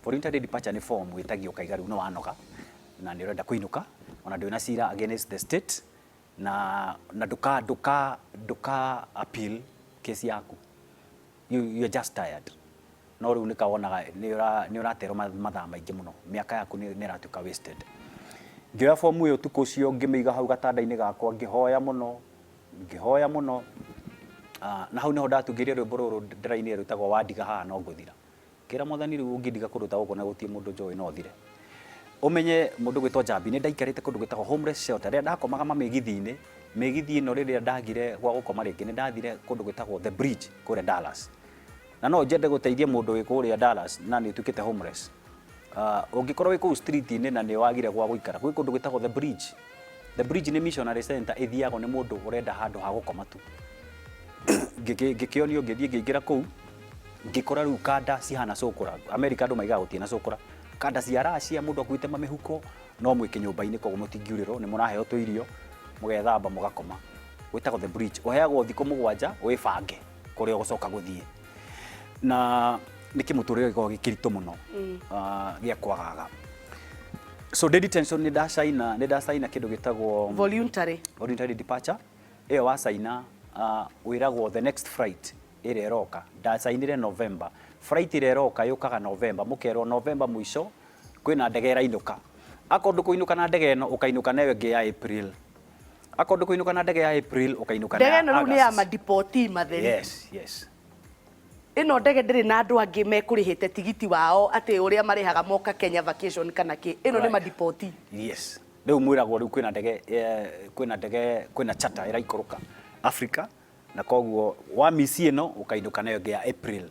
Voluntary departure nĩ form wĩtagio ũkaiga rĩu nĩ wanoga na nĩ ũrenda kũinũka, ona ndwĩ na cira against the state na ndũka ndũka ndũka appeal case yaku. You're just tired. No rĩu nĩka wonaga nĩ ũraterwo mathaa maingĩ mũno, mĩaka yaku nĩ ĩratuĩka wasted. Ngĩoya fomu ĩyo ũtukũ ũcio ngĩmĩiga hau gatanda-inĩ gakwa, ngĩhoya mũno, ngĩhoya mũno. Na hau nĩho ndatungĩire rwĩmbo rũrũ ndĩrainire rwĩtagwo Wandiga Haha No Ngũthira. Ngĩra Mwathani, rĩu ũngĩndiga kũndũ ta gũkũ na gũtirĩ mũndũ njũĩ, no thire. Ũmenye mũndũ gwĩtwo Njambi, nĩ ndaikarĩte kũndũ gwĩtagwo homeless shelter, rĩrĩa ndakomaga mamĩgithi-inĩ, mĩgithi ĩno rĩrĩa ndagire gwa gũkoma rĩngĩ, nĩ ndathire kũndũ gwĩtagwo The Bridge kũrĩa Dallas. Na no njende gũteithia mũndũ wĩ kũrĩa Dallas na nĩ ũtuĩkĩte homeless. Ũngĩkorwo wĩ kũu street-inĩ na nĩ wagire gwa gũikara, gwĩ kũndũ gwĩtagwo The Bridge. The Bridge nĩ missionary center ĩthiagwo nĩ mũndũ ũrenda handũ ha gũkoma tu. Ngĩkĩonio ngĩthiĩ ngĩingĩra kũu, ngĩkora rĩu kanda cihana cũkũra. America andũ maigaga gũtirĩ na cũkũra. Kanda cia Russia, mũndũ akuĩte mamĩhuko, no mwĩ kĩnyũmba-inĩ koguo mũtingiurĩrwo, nĩ mũraheo tũirio, mũgethamba mũgakoma. Gwĩtagwo The Bridge. Ũheagwo thikũ 7 wĩbange kũrĩa ũgũcoka gũthiĩ. Na nĩ kĩmũtũrĩre gĩkoragwo gĩ kĩritũ mũno gĩa kwagaga. So ndĩ detention nĩ ndacaina kĩndũ gĩtagwo voluntary voluntary departure. Ĩyo wacaina, wĩragwo the next flight ĩrĩa ĩroka. Ndacainire November. Flight ĩrĩa ĩroka yũkaga November, mũkerwo November mũico kwĩna ndege ĩrainũka. Akorwo ndũkũinũka na ndege ĩno, ũkainũka na ĩyo ĩngĩ ya April. Akorwo ndũkũinũka na ndege ya April, ũkainũka na Ndege ĩno rĩu nĩ ya August. Madipoti matheri. Yes. Ĩno ndege ndĩrĩ na andũ angĩ mekũrĩhĩte tigiti wao atĩ ũrĩa marĩhaga moka Kenya vacation kana kĩ. Ĩno nĩ madipoti. Yes, rĩu mwĩragwo rĩu kwĩna ndege, kwĩna ndege, kwĩna charter ĩraikũrũka Africa, na koguo wa miss ĩno ũkainũka nayo ĩngĩ ya April.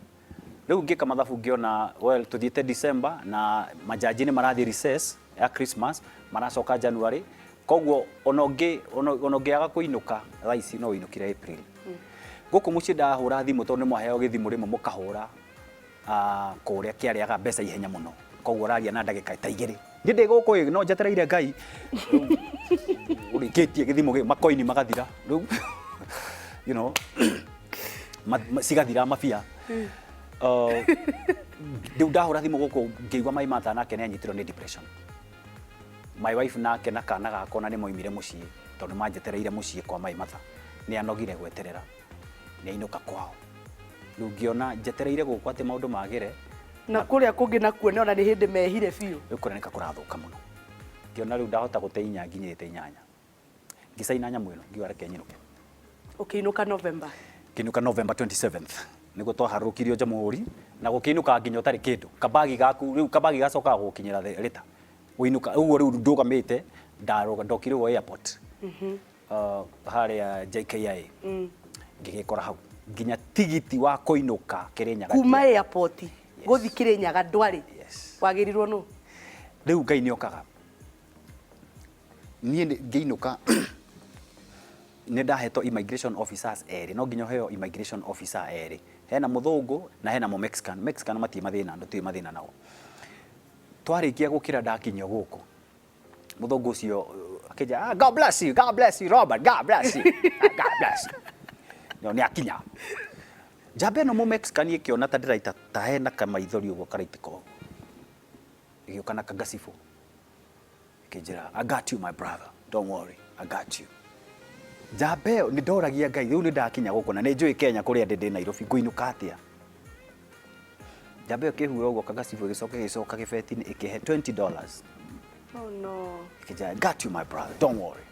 Rĩu ngĩka mathabu ngĩona, well, tũthiĩte December na majaji nĩ marathiĩ recess ya Christmas, maracoka January, koguo ona ũngĩaga kũinũka thaa ici, no ũinũkire April. Gũkũ mũciĩ ndahũra thimũ, tondũ nĩ mwaheo gĩthimũ rĩmwe mũkahũra kũrĩa kĩarĩaga mbeca ihenya mũno, koguo ũraria na ndagĩka ta 2, niĩ ndĩ gũkũ ĩ, no njetereire Ngai. Rĩu ũrĩkĩtie gĩthimo gĩ makoini magathira rĩu, cigathira mabia. Rĩu ndahũra thimũ gũkũ, ngĩigua my mother nake nĩ anyitirwo nĩ depression. My wife nake na kana gakwa na nĩ moimire mũciĩ tondũ nĩ manjetereire mũciĩ kwa my mother. Nĩ anogire gweterera, nĩ ainũka kwao. Rĩu ngĩona njetereire gũkũ atĩ maũndũ magĩre na kũrĩa kũngĩ nakuo nĩ ona nĩ hĩndĩ mehire biũ. Rĩu kũrĩa nĩka kũrathũka mũno. Ngĩona rĩu ndahota gũte inya nginyĩte inyanya, ngĩcaina nyamũ ĩno, ngiuga reke nyinũke. Ũkĩinũka November? Ngĩinũka November 27th, nĩguo twaharũrũkirio Jamhuri, na gũkĩinũka nginya ũtarĩ kĩndũ, kabagi gaku rĩu, kabagi gacokaga gũgũkinyĩra rĩta ũinũka ũguo. Rĩu ndũgamĩte ndokire ũguo airport, harĩa JKIA, ngĩgĩkora hau nginya tigiti wa kũinũka Kĩrĩnyaga. Kuma airport gũthi Kĩrĩnyaga ndwarĩ? Yes. Wagĩrirwo nũ? Rĩu Ngai nĩ okaga. Niĩ ngĩinũka nĩ ndahetwo immigration officers erĩ. No nginya ũheo immigration officer erĩ, hena mũthũngũ na hena mũ Mexican. Mexican matirĩ mathĩna, ndũtirĩ mathĩna nao. Twarĩkia gũkĩra, ndakinyio gũkũ, mũthũngũ ũcio akĩnjĩra, "Ah, God bless you, God bless you, Robert, God bless you, God bless you." No nĩ akinya njamba ĩno mũ Mexican ĩkĩona ta ndĩraita ta hena kamaithori ũguo karaitĩka ũguo, ĩgĩũka na kagacibũ ĩkĩnjĩra, "I got you, my brother, don't worry, I got you." Njamba ĩyo nĩ ndoragia Ngai, rĩu nĩ ndakinya gũkũ na nĩ njũĩ Kenya kũrĩa ndĩ Nairobi, ngũinũka atĩa? Njamba ĩyo ĩkĩhura ũguo kagacibũ, ĩgĩcoka ĩgĩcoka gĩbeti-inĩ, ĩkĩhe $20. Oh no. Ĩkĩnjĩra, "I got you, my brother, don't worry,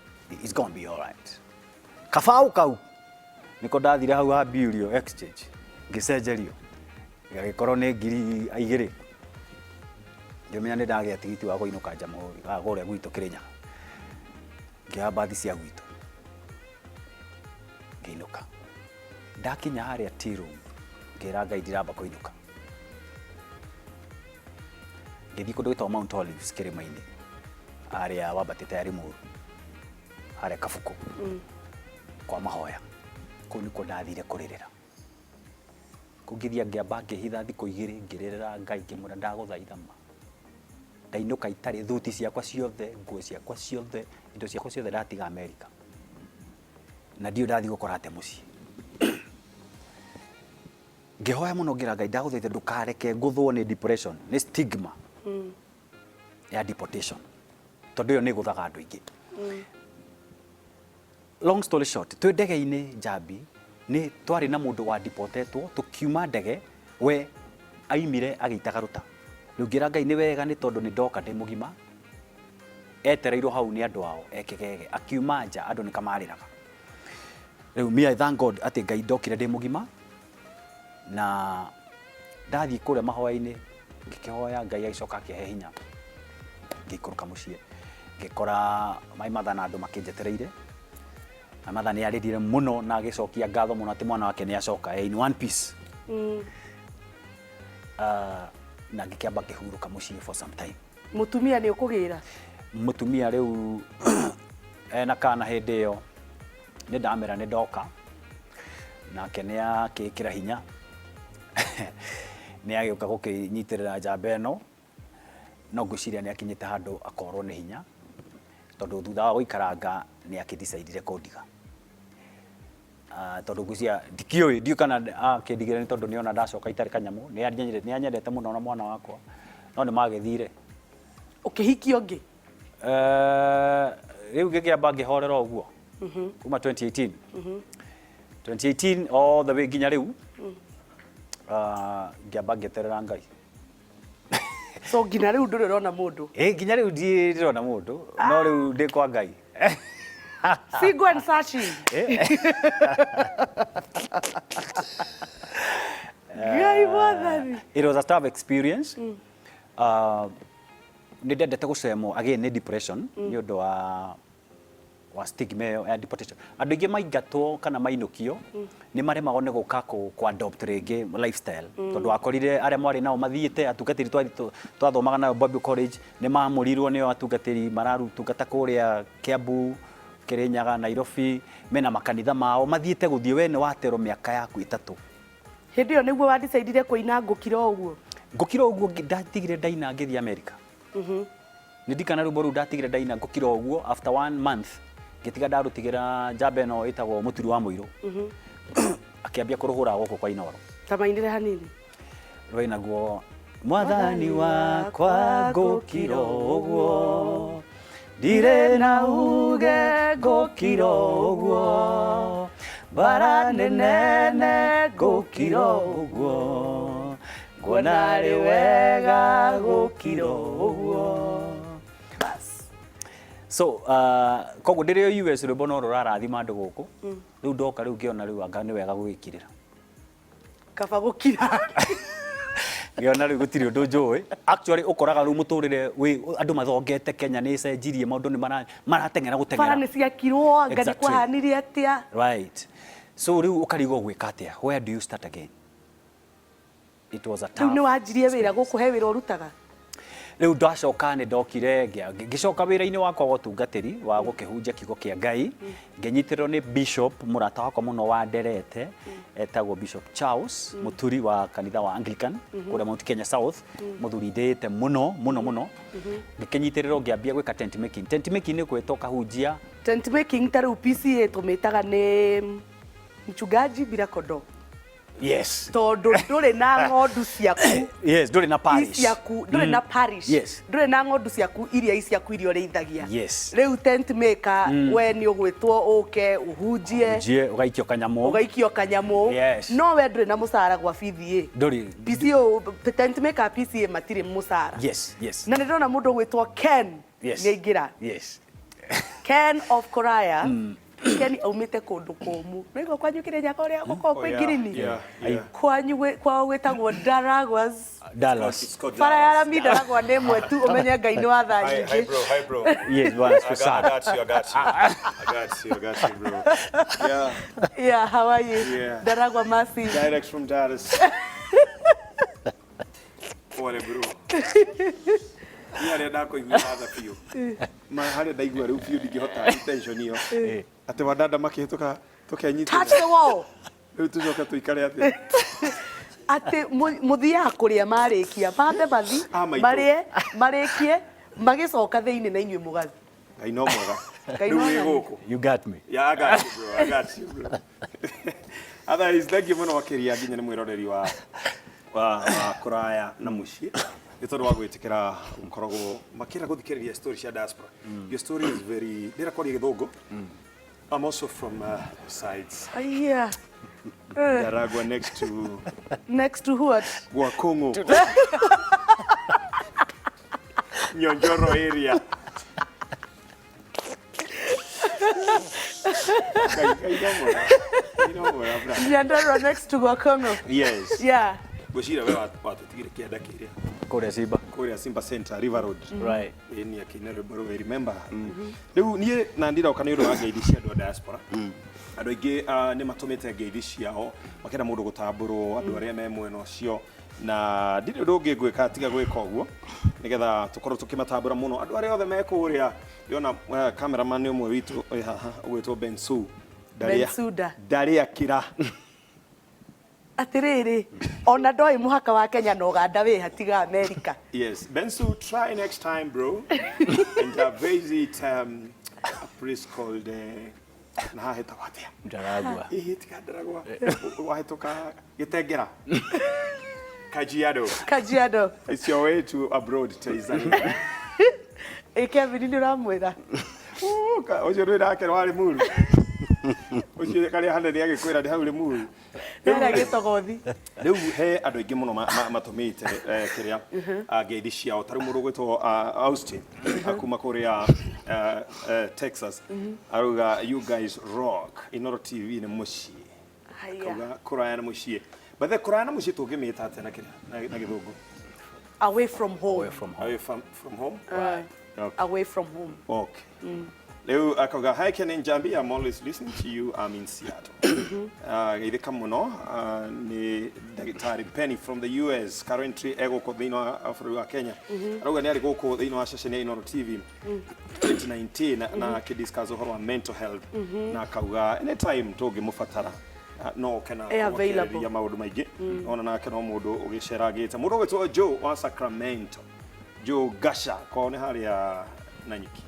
it's gonna be all right." Kabaũ kau nĩko ndathire hau ha Bureau Exchange ngĩcenjerio, gagĩkorwo nĩ 2000. Ngĩmenya nĩ ndagĩa tigiti wa kũinũka Jamhuri wa kũrĩa gwitũ Kĩrĩnyaga. Ngĩoya mbathi cia gwitũ ngĩinũka. Ndakinya harĩa tea room, ngĩra Ngai ndiramba kũinũka. Ngĩthiĩ kũndũ gwĩtagwo Mount Olives kĩrĩma-inĩ harĩa wambatĩte ya Limuru harĩa Kabuku. Kwa mahoya kũu nĩkuo ndathire kũrĩrĩra. Kũu ngĩthiĩ ngĩamba ngĩhitha thikũ 2 ngĩrĩrĩra Ngai ngĩmwĩra ndagũthaitha ma. Ndainũka itarĩ thuti ciakwa ciothe, nguo ciakwa ciothe, indo ciakwa ciothe ndatiga Amerika. Na ndiũĩ ndathiĩ gũkora atĩa mũciĩ. Ngĩhoya mũno ngĩra Ngai ndagũthaitha ndũkareke ngũthwo nĩ depression, nĩ stigma ya deportation. Tondũ ĩyo nĩ ĩgũthaga andũ aingĩ. Long story short, twĩ ndege-inĩ Njambi, nĩ twarĩ na mũndũ wa deportetwo, tũkiuma ndege, we aimire agĩitaga rũta. Rĩu ngĩra Ngai nĩ wega nĩ tondũ nĩ ndoka ndĩ mũgima, etereirwo hau nĩ andũ ao e kĩgege, akiuma nja andũ nĩ kamarĩraga. Rĩu me I thank God atĩ Ngai ndokire ndĩ mũgima, na ndathiĩ kũrĩa mahoya-inĩ ngĩkĩhoya Ngai agĩcoka akĩhe hinya ngĩikũrũka mũciĩ ngĩkora my mother na andũ makĩnjetereire. My mother nĩ arĩrire mũno na agĩcokia ngatho mũno atĩ mwana wake nĩ acoka in one piece. Na ngĩkĩamba ngĩhurũka mũciĩ for some time. Mũtumia nĩ ũkũgĩra? Mũtumia rĩu ena kana hĩndĩ ĩyo nĩ ndamera nĩ ndoka nake nĩ akĩĩkĩra hinya nĩ agĩũka gũkĩnyitĩrĩra njamba ĩno no ngwĩciria nĩ akinyĩte handũ akorwo nĩ hinya tondũ thutha wa gũikaranga nĩ akĩdecidire kũndiga. Tondũ ngwĩciria ndikĩũĩ ndiũĩ kana akĩndigire nĩ tondũ nĩona ndacoka itarĩ kanyamũ nĩ anyendete mũno na mwana wakwa no nĩ magĩthire. Ũkĩhikia ũngĩ? Rĩu ngĩkĩamba ngĩhorera ũguo kuma 2018 2018 all the way nginya rĩu ngĩamba ngĩeterera Ngai. So nginya rĩu ndũrĩ ũrona mũndũ? Ĩ nginya rĩu ndirĩ ndĩrona mũndũ no rĩu ndĩ kwa Ngai. Single and searching. Ngai mwathani. It was a tough experience. Nĩ ndendete gũcemwo again nĩ depression nĩ ũndũ wa stigma ĩyo ya deportation. Andũ aingĩ maingatwo kana mainũkio nĩ maremagwo nĩ gũka kũ adopt rĩngĩ lifestyle tondũ wakorire arĩa mwarĩ nao mathiĩte atungatĩri twathomaga nao Bible College nĩ mamũrirwo nĩo atungatĩri maratungata kũrĩa Kiambu, Kirinyaga, Nairobi mena makanitha mao mathiĩte gũthiĩ we nĩ waterwo mĩaka yaku 3. Hĩndĩ ĩyo nĩguo wa decidire kũina ngũkira o ũguo? Ngũkira o ũguo ndatigire ndaina ngĩthiĩ America. Nĩ ndikana rwĩmbo rũu ndatigire ndaina ngũkira o ũguo after 1 month ngĩtiga ndarũtigĩra njamba ĩno ĩtagwo Mũturi wa Mũirũ. Akĩambia kũrũhũra gũkũ kwa Inooro. Ta mainĩre hanini. Rwainagwo Mwathani wakwa ngũkira ũguo ndirĩ na uge ngũkira ũguo mbara nĩ nene ngũkira ũguo nguona arĩ wega gũkira ũguo. So koguo ndĩrĩ o US rwĩmbo no rũrarathima andũ gũkũ rĩu ndoka rĩu ngĩona rĩu anga nĩ wega gwĩkirĩra. Kaba gũkira. Ngĩona rĩu gũtirĩ ũndũ njũĩ. Actually ũkoraga rĩu mũtũrĩre wĩ andũ mathongete Kenya nĩ ĩcenjirie maũndũ nĩ marateng'era gũteng'era. Bara nĩ ciakirwo anga nĩ kwahanire atĩa. Right. So rĩu ũkarigwo gwĩka atĩa? Where do you start again? It was a tough. Rĩu nĩ wanjirie wĩra gũkũ he wĩra ũrutaga? Rĩu ndacoka nĩ ndokire ngĩcoka wĩra-inĩ wakwa wa ũtungatĩri wa gũkĩhunjia kiugo kĩa Ngai ngĩnyitĩrĩrwo nĩ bishop mũrata wakwa mũno wa nderete etagwo Bishop Charles Mũturi wa kanitha wa Anglican kũrĩa Mount Kenya South mũthuri ndĩĩte mũno mũno mũno ngĩkĩnyitĩrĩrwo ngĩambia gwĩka tent making. Tent making nĩ gwĩtwo ũkahunjia. Tent making ta rĩu PCA tũmĩtaga nĩ mchungaji bila kondoo. Yes. Tondũ ndũrĩ na ng'ondu ciaku. Yes, ndũrĩ na parish. Ciaku, ndũrĩ na parish. Yes. Ndũrĩ na ng'ondu ciaku iria i ciaku iria ũrĩithagia. Yes. Rĩu tent maker we nĩ ũgwĩtwo ũke ũhunjie. Ũhunjie ũgaikio kanyamũ. Ũgaikio kanyamũ. Yes. No we ndũrĩ na mũcara gwa PCA. Ndũrĩ. PCA tent maker PCA matirĩ mũcara. Yes, yes. Na nĩ ndĩrona mũndũ ũgwĩtwo Ken. Yes. Nĩ aingĩra. Yes. Ken of Koraya. Ken aumĩte kũndũ kũmũ. Nĩguo kwanyu Kĩrĩnyaga ũrĩa gũkoragwo kwĩ ngirini? Kwanyu kwao gwĩtagwo Daraguas. Dallas. Bara ya rami Daragwa nĩ ĩmwe tu ũmenye Ngai nĩ wa tha nyingĩ. Hi bro, hi bro. Yes, bwana I got, I sana. got you, I got you. I got you, I got you, bro. Yeah. Yeah, how are you? Yeah. Daragwa Mercy. Direct from Dallas. Pole bro. Ni harĩa ndakũiguĩra tha biũ. Ma harĩa ndaigua rĩu biũ ndingĩhota tension ĩyo. Atĩ wadada makĩhĩtũka Tũkenyitĩrĩra. Touch the wall. Rĩu tũcoke tũikare atĩa? Atĩ mũthiaga kũrĩa marĩkia mambe mathi Ah, maitũ. marĩe marĩkie magĩcoka thĩinĩ na inyuĩ mũgathi. Ngai no mwega. Ngai Rĩu no wĩ mwega. gũkũ. You got me. Yeah, I got you, bro. I got you, bro. Otherwise, thank you mũno makĩria nginya nĩ mwĩroreri wa wa wa kũraya na mũciĩ nĩ tondũ wa gwĩtĩkĩra gũkoragwo makĩra gũthikĩrĩria story cia diaspora. Your story is very ndĩra kwaria gĩthũngũ. I'm also from sides. Aya. Ndaragwa next to Next to what? Gwakongo. Nyonjoro area. Ngai Ngai no mwega. Ngai no mwega, bra. Nyandarua next to Gwakongo. Yes. Yeah. Ngwĩciria we watũtigire kĩanda kĩrĩa Kũrĩa Simba. kũrĩa Simba Center River Road. Right. Ĩĩ niĩ akĩina rwĩmbo rũu I remember. Rĩu niĩ na ndiroka nĩ ũndũ wa ngeithi cia andũ a diaspora. Andũ aingĩ nĩ matũmĩte ngeithi ciao makĩenda mũndũ gũtambũrwo andũ arĩa me mwena ũcio na ndirĩ ũndũ ũngĩ ngwĩka tiga gwĩka ũguo nĩgetha tũkorwo tũkĩmatambũra mũno andũ arĩa othe me kũrĩa ndĩrona cameraman ũmwe witũ wĩ haha ũgwĩtwo Bensu Bensuda. ndarĩ akĩra. Atĩrĩrĩ, ona ndoĩ mũhaka wa Kenya na Uganda wĩ hatiga America. Yes, Bensu, try next time, bro. And visit a place called na haha hetagwo atĩa? Ndaragua. Ĩhĩ tiga Ndaragwa. Wahĩtũka Gĩtengera. Kajiado. Kajiado. It's your way to abroad, Tanzania. Ĩ Kevin nĩ ũramwĩra. Ooh, ũcio ndũĩ nake warĩ muru. Ũcio karĩa hanene agĩkwĩra nĩ hau Limuru. Rĩrĩa gĩtogothi. Rĩu he andũ aingĩ mũno matũmĩte kĩrĩa ngeithi ciao ta rĩu mũndũ ũgwĩtwo Austin kuma kũrĩa Texas arauga, "You guys rock. Inoro TV nĩ mũciĩ." Haya. Kauga kũraya na mũciĩ, but the kũraya na mũciĩ tũngĩmĩta atĩa na kĩrĩa na gĩthũngũ? Away from home. Away from home. Away from home. Okay. Away from home. Okay. Rĩu akauga, "Hi Ken and Njambi, I'm always listening to you. I'm in Seattle." Geithĩka mũno nĩ ndagĩtarĩ Penny from the US, currently egũkũ thĩinĩ wa bũrũri wa Kenya. Arauga nĩ arĩ gũkũ thĩinĩ wa ceceni ya Inoro TV 2019 na akĩdiscuss ũhoro wa mental health na akauga anytime tũngĩmũbatara no oke na E available. akĩarĩrĩria maũndũ maingĩ. Ona nake no mũndũ ũgĩcerangĩte, mũndũ ũgwĩtwo Joe wa Sacramento, Joe Gasha, kwao nĩ harĩa Nanyuki,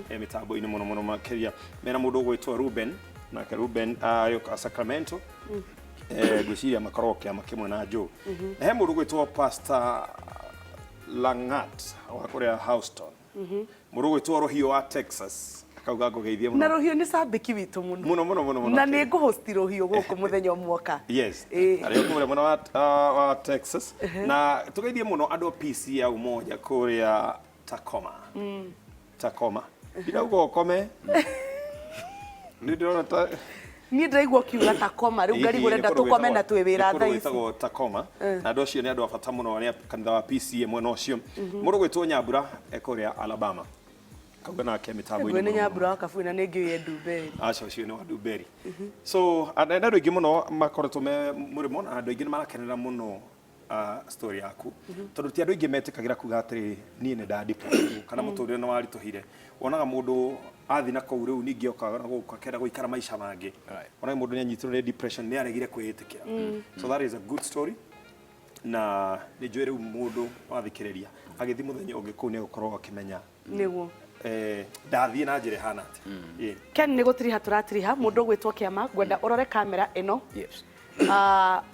e mĩtambo-inĩ mũno mũno makĩria mena mũndũ ũgwĩtwo Ruben, nake Ruben arĩ Sacramento. Ngwĩciria makoragwo kĩama kĩmwe na Joe. Na he mũndũ ũgwĩtwo Pastor Langat wa kũrĩa Houston, mũndũ ũgwĩtwo Rũhiũ wa Texas akauga ngũgeithie Na mũno. Rũhiũ nĩ cambĩki witũ mũno. Mũno mũno mũno mũno. Na nĩ ngũhosti Rũhiũ gũkũ mũthenya ũmwe oka. Yes. Ĩĩ. Arĩa kũrĩa mwena wa Texas na tũgeithie mũno andũ a PC ya Umoja kũrĩa Tacoma. Tacoma. Ndinauga ũkome. Nĩ ndĩrona ta Niĩ ndĩraigua ũkiuga Tacoma rĩu ngarigwo ũrenda tũkome na twĩ wĩra thaa ici. Gwĩtagwo Tacoma na andũ acio nĩ andũ a bata mũno nĩ a kanitha wa PCA mwena ũcio. Mũndũ gwĩtwo Nyambura e kũrĩa Alabama. Kauga nake mĩtambo-inĩ Ngwĩ nĩ mũno mũno. Nyambura wa Kabui na nĩ ngĩũĩ Ndumberi. Aca, ũcio nĩ wa Ndumberi. So andũ aingĩ mũno makoretwo me mũrĩmo na andũ aingĩ nĩ marakenera mũno story yaku tondũ ti andũ aingĩ metĩkagĩra kuga atĩrĩ niĩ nĩ ndandipũrirwo kana mũtũrĩre nĩ waritũhire. Wonaga mũndũ athi na kũu rĩu ningĩ okaga na gũkũ akenda gũikara maica mangĩ. Wonaga mũndũ nĩ anyitirwo nĩ depression nĩ aregire kwĩĩtĩkĩra. So that is a good story na nĩ njũĩ rĩu mũndũ wathikĩrĩria agĩthiĩ mũthenya ũngĩ kũu nĩ egũkorwo akĩmenya Nĩguo. Ndathiĩ na njĩra ĩhana atĩa. Ĩĩ. Ken, nĩ gũtiriha tũratiriha mũndũ ũgwĩtwo Kĩama, ngwenda ũrore kamera ĩno. Yes.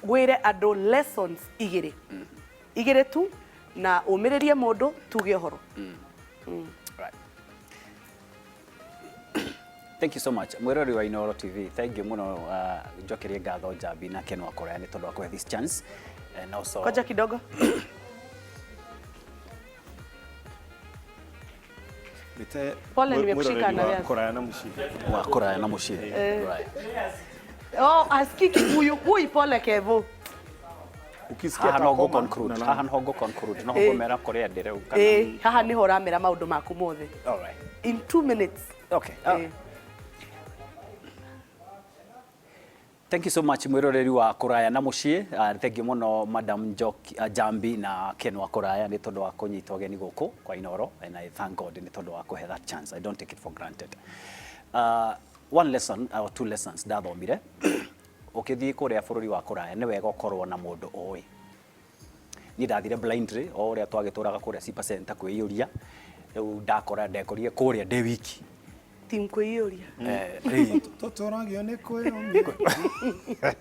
Wĩre andũ lessons igĩrĩ igĩrĩ tu na ũmĩrĩrie mũndũ tuge ũhoro. Right. Thank you so much. Mwirori wa Inoro TV, thank you muno, njokerie ngatho Njambi na Ken wa Korea nĩ tondũ wa kũhe this chance. And also Koja kidogo. Mĩte Pole, nimekushika mwĩroreri na wa wewe. kũraya na mũciĩ. Wa kũraya na mũciĩ. Right. Oh, asikii Kikuyu. Ui, pole Kevo. Ukisikia Haha no ngũ Tacoma, conclude. Haha no ngũ conclude. No ngũmera kũrĩa ndĩ rĩu kana. Ĩĩ, haha nĩho ũramera maũndũ maku mothe. All right. In 2 minutes. Okay. Ĩĩ. Thank you so much mwiroreri wa kũraya na mũciĩ. Thank you mũno Madam Njoki, Jambi na Ken wa kũraya nĩ tondũ wa kũnyita ũgeni gũkũ kwa Inoro, and I thank God nĩ tondũ wa kũhe that chance. I don't take it for granted. Uh, One lesson or two lessons ndathomire, ũkĩthiĩ kũrĩa bũrũri wa kũraya nĩ wega ũkorwo na mũndũ ũĩ. Niĩ ndathire blindly o ũrĩa twagĩtũraga kũrĩa Sipa Center kwĩiyũria, rĩu ndakora ndekorire kũrĩa ndĩ wiki. Team kwĩiyũria. Tũtũragio nĩ kwĩyũmia.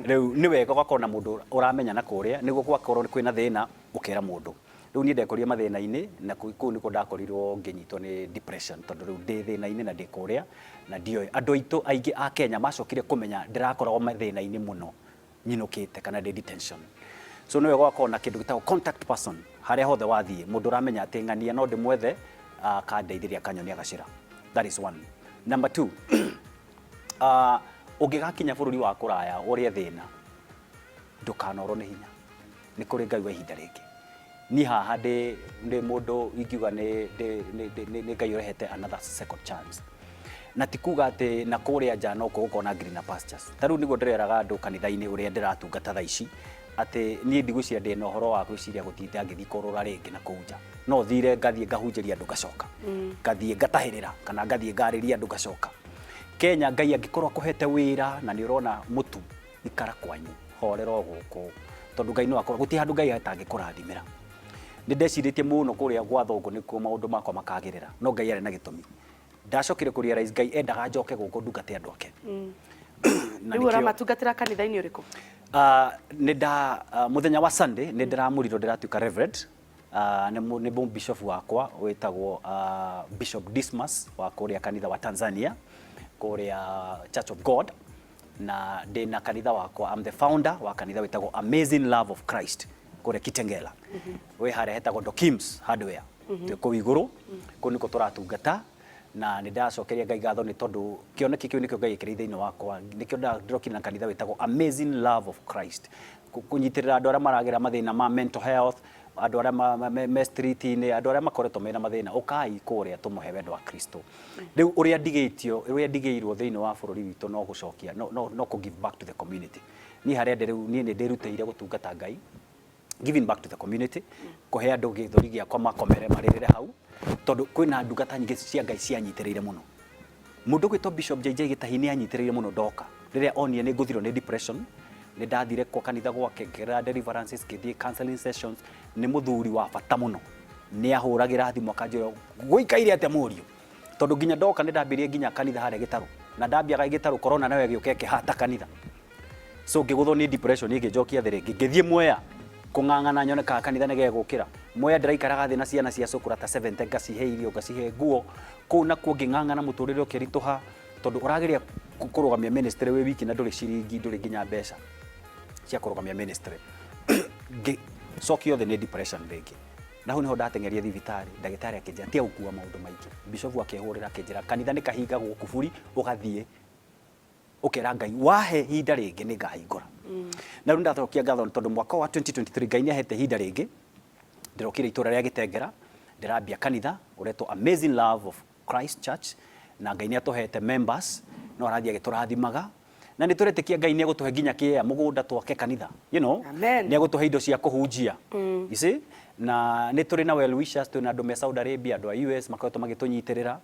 Rĩu nĩ wega ũgakorwo na mũndũ ũramenya na kũrĩa nĩguo gwakorwo kwĩna thĩna ũkera mũndũ. Rĩu niĩ ndekorire mathĩna-inĩ na kũu nĩkuo ndakorirwo ngĩnyitwo nĩ depression tondũ rĩu ndĩ thĩna-inĩ na ndĩ kũrĩa na ndioĩ. Andũ aitũ aingĩ a Kenya macokire kũmenya ndĩrakoragwo mathĩna-inĩ mũno nyinũkĩte kana ndĩ detention. So nĩ wega ũgakorwo na kĩndũ gĩtagwo contact person harĩa hothe wathiĩ, mũndũ ũramenya atĩ ng'ania no ndĩmwethe akandeithĩrĩria akanyonia gacĩra. That is one. Number two, ũngĩgakinya bũrũri wa kũraya ũrĩe thĩna, ndũkanorwo nĩ hinya. Nĩ kũrĩ Ngai wa ihinda rĩngĩ. Niĩ haha ndĩ ndĩ mũndũ ingiuga nĩ ndĩ nĩ nĩ nĩ Ngai ũrehete another second chance. Na ti kuga atĩ na kũrĩa nja no kuo gũkoragwo na greener pastures. Ta rĩu nĩguo ndĩreraga andũ kanitha-inĩ ũrĩa ndĩratungata thaa ici, atĩ niĩ ndigwĩciria ndĩna ũhoro wa gwĩciria gũtinda ngĩthiĩ kũrũra rĩngĩ na kũu nja. No thire ngathiĩ ngahunjĩria andũ ngacoka. Ngathiĩ ngatahĩrĩra kana ngathiĩ ngarĩria andũ ngacoka. Kenya Ngai angĩkorwo akũhete wĩra na nĩ ũrona mũtu, ikara kwanyu horera o gũkũ tondũ Ngai no akorwo gũtirĩ handũ Ngai atangĩkũrathimĩra. Nĩ ndecirĩtie mũno kũrĩa gwa thũngũ nĩkuo maũndũ makwa makagĩrĩra no Ngai arĩ na gĩtũmi. Ndacokire kũ realize Ngai endaga njoke gũkũ ndungate andũ ake. Na Rĩu ũramatungatĩra kanitha-inĩ ũrĩkũ? Nĩ nda mũthenya wa Sunday nĩ ndĩramũrirwo ndĩratuĩka reverend nĩ nĩ bishop wakwa wĩtagwo Bishop Dismas wa kũrĩa kanitha wa Tanzania kũrĩa Church of God na ndĩ na kanitha wakwa, I'm the founder wa kanitha wĩtagwo Amazing Love of Christ kũrĩa Kitengela, wĩ harĩa hetagwo Dokims Hardware, twĩ kũu igũrũ, kũu nĩkuo tũratungata. Na nĩ ndacokeria Ngai ngatho nĩ tondũ kĩoneki kĩu nĩkĩo Ngai ekĩrĩire thĩinĩ wakwa, nĩkĩo ndĩrokire na kanitha wĩtagwo Amazing Love of Christ, kũnyitĩrĩra andũ arĩa maragera mathĩna ma mental health, andũ arĩa me street-inĩ, andũ arĩa makoretwo mena mathĩna, ũkai kũrĩa tũmũhe wendo wa Kristo. Rĩu ũrĩa ndigĩtio, ũrĩa ndigĩirwo thĩinĩ wa bũrũri witũ no gũcokia, no kũ give back to the community. Niĩ harĩa ndĩ rĩu, niĩ nĩ ndĩrutĩire gũtungata Ngai, giving back to the community, kũhe andũ gĩthũri gĩakwa makomere marĩrĩre hau, tondũ kwĩna ndungata nyingĩ cia Ngai cianyitĩrĩire mũno. Mũndũ ũgwĩtwo Bishop JJ Gĩtahi nĩ anyitĩrĩire mũno ndoka. Rĩrĩa onire nĩ ngũthirwo nĩ depression, nĩ ndathire kwa kanitha gwake, ngĩgerera deliverances, ngĩthiĩ counseling sessions, nĩ mũthuri wa bata mũno. Nĩ ahũragĩra thimũ akanjĩra gũikaire atĩa mũriũ. Tondũ nginya ndoka nĩ ndambirie nginya kanitha harĩa Gĩtarũ. Na ndambiaga Gĩtarũ corona nayo ĩgĩũka ĩkĩhata kanitha. So ngĩgũthwo nĩ depression ĩngĩnjokia thĩ rĩngĩ. Ngĩthiĩ Mwea kũng'ang'ana nyone kana kanitha nĩ gegũkĩra. Mwea ndĩraikaraga thĩ na ciana cia cũkũra ta 70 ngacihe irio, ngacihe nguo. Kũu nakuo ngĩng'ang'ana mũtũrĩre ũkĩritũha tondũ ũrageria kũrũgamia ministry wĩ wiki na ndũrĩ ciringi, ndũrĩ nginya mbeca cia kũrũgamia ministry. Ngĩcokio thĩ nĩ depression rĩngĩ. Na hau nĩho ndateng'erire thibitarĩ, ndagĩtarĩ akĩnjĩra tiga gũkua maũndũ maingĩ. Bishop akĩhũrĩra akĩnjĩra kanitha nĩ kahingagwo kuburi ũgathiĩ ũkera Ngai wahe ihinda rĩngĩ nĩ ngahingũra. Na rĩu ndacokia ngatho nĩ tondũ mwaka wa 2023 Ngai nĩ ahete ihinda rĩngĩ, ndĩrokire itũra rĩa Gĩtengera, ndĩrambia kanitha ũretwo Amazing Love of Christ Church, na Ngai nĩ atũhete members, no arathiĩ agĩtũrathimaga, na nĩ tũretĩkia Ngai nĩ egũtũhe nginya kĩea mũgũnda twake kanitha, you know, Amen. nĩ egũtũhe indo cia kũhunjia, you see, na nĩ tũrĩ na well wishers, twĩna andũ me Saudi Arabia, andũ a US makoretwo magĩtũnyitĩrĩra,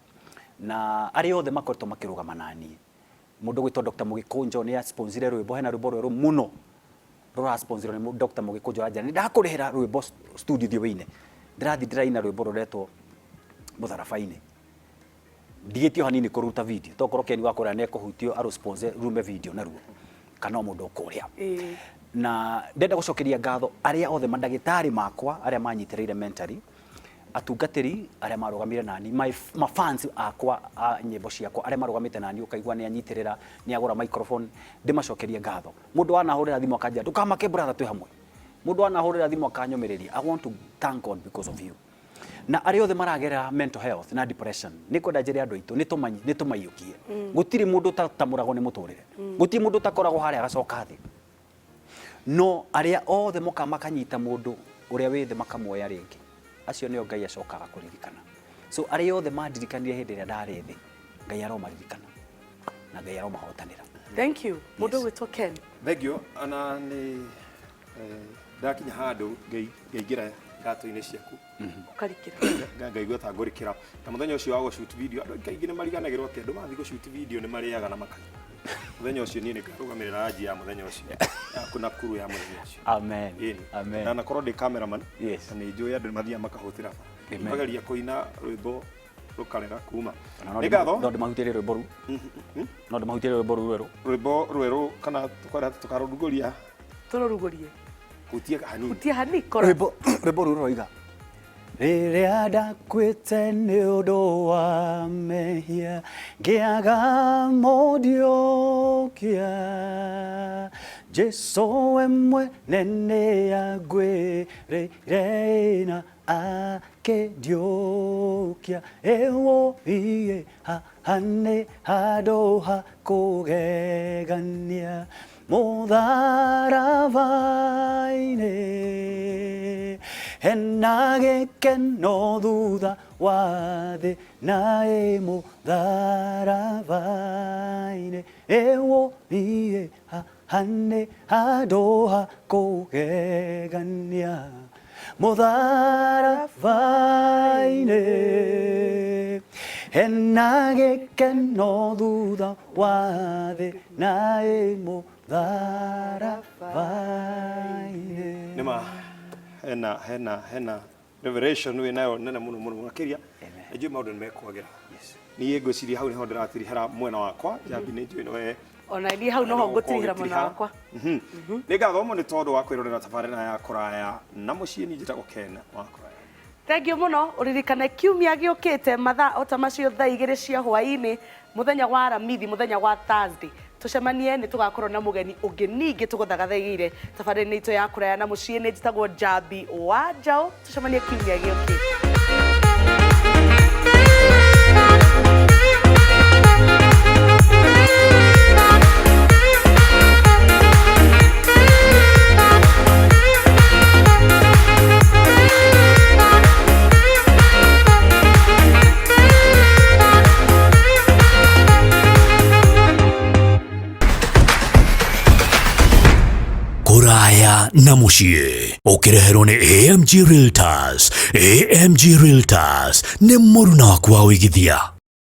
na arĩa othe makoretwo makĩrũgama naniĩ. Mũndũ ũgwĩtwo Dr. Mũgĩkũnjo nĩ asponsire rwĩmbo, hena rwĩmbo rwerũ mũno rũrasponsirwo nĩ Dr. Mũgĩkũnjo aranjĩra nĩ ndakũrĩhĩra rwĩmbo studio thiĩ wĩine. Ndĩrathiĩ ndĩraina rwĩmbo rũretwo mũtharaba-inĩ. Ndigĩtio hanini kũruta video, tokorwo Ken wa kũrĩa nĩ ekũhutio arũ-sponsor rume video naruo, kana o mũndũ ũkũrĩa. Na ndĩrenda gũcokeria ngatho arĩa othe mandagĩtarĩ makwa arĩa manyitĩrĩire mentally, atungatĩri arĩa marũgamire nani, my mafans akwa a nyĩmbo ciakwa arĩa marũgamĩte nani, ũkaigua nĩ anyitĩrĩra, nĩ agũra microphone, ndĩmacokerie ngatho. Mũndũ wanahũrĩra thimũ akanjĩra ndũkamake brother twĩ hamwe. Mũndũ wanahũrĩra thimũ akanyũmĩrĩria, I want to thank God because of you. Na arĩa othe maragerera mental health na depression, nĩ kwenda njĩre andũ aitũ nĩ tũmaiyũkie. Gũtirĩ mũndũ ũtatamũragwo nĩ mũtũrĩre. Gũtirĩ mũndũ ũtakoragwo harĩa agacoka thĩ. No arĩa othe mokaga makanyita mũndũ ũrĩa wĩ thĩ makamuoya rĩngĩ, acio nĩo Ngai acokaga kũririkana. So arĩa othe mandirikanire hĩndĩ ĩrĩa ndarĩ thĩ, Ngai aromaririkana na Ngai aromahotanĩra. Thank you. Mũndũ ũgwĩtwo Ken. Thank you. Ona nĩ ndakinya handũ ngĩingĩra Iratũ-inĩ ciaku. Ũkarikĩra. Ngaigua ta ngũrikĩra. Na mũthenya ũcio wa gũ-shoot video, andũ aingĩ nĩ mariganagĩrwo atĩ andũ mathiĩ gũ-shoot video nĩ marĩaga na makanyua. Mũthenya ũcio niĩ nĩ ngarũgamĩrĩra ranji ya mũthenya ũcio. Yaku na kuru ya mũthenya ũcio. Amen. Ĩni. Amen. Na nakorwo ndĩ cameraman. Yes. Na nĩ njũĩ andũ nĩ mathiaga makahũtĩra bara. Amen. Mageria kũina rwĩmbo rũkarega kuma. Ona no Nĩ ndĩma- ngatho. no ndĩmahutĩrie rwĩmbo rũu. No ndĩmahutĩrie rwĩmbo rũu rwerũ. Rwĩmbo rwerũ kana tũkwenda tũkarũrugũria. Tũrũrugũrie. Hutia hanini. Hutia hanini kora. Rwĩmbo rwĩmbo rũu rũroiga rĩrĩa ndakuĩte nĩ ũndũ wa mehia ngĩaga mũndiũkia Jesũ we mwene nĩangwĩrĩire na akĩndiũkia ĩwũiĩ haha nĩ handũ ha kũgegania mũtharaba-inĩ hena gĩkeno thutha wa thĩna ĩ mũtharaba-inĩ ĩwũiĩ haha nĩ handũ ha kũgegania mũtharaba-inĩ hena gĩkeno thutha wa thĩna ĩ mũtharaba-inĩ. Nĩma hena revelation wĩ nayo nene mũno mũno makĩria. Nĩ njũĩ maũndũ nĩ mekwagĩra. Niĩ ngwĩciria hau nĩho ndĩratirihĩra mwena wakwa. Njambi nĩ njũĩ nĩwe. Ona niĩ hau noho ngũtirihĩra mwena wakwa. Nĩ ngatho mũno nĩ tondũ wa kwĩrorera tabarĩra ya kũraya na mũciĩ. Niĩ njĩtagwo Ken wa Kũraya. Thank you mũno. Ũririkane kiumia gĩũkĩte mathaa o ta macio thaa 2 cia hwaĩ-inĩ, mũthenya wa Aramithi, mũthenya wa Thursday, tũcemanie nĩ tũgakorwo na mũgeni ũngĩ ningĩ tũgũthagathagĩire tabarĩra-inĩ itũ ya kũraya na mũciĩ. Nĩ njĩtagwo Njambi wa Njaũ. Tũcemanie kiumia gĩũkĩte. Kũraya na mũciĩ ũkĩreherwo nĩ AMG Realtors. AMG Realtors nĩ mũruna waku wa ũigithia.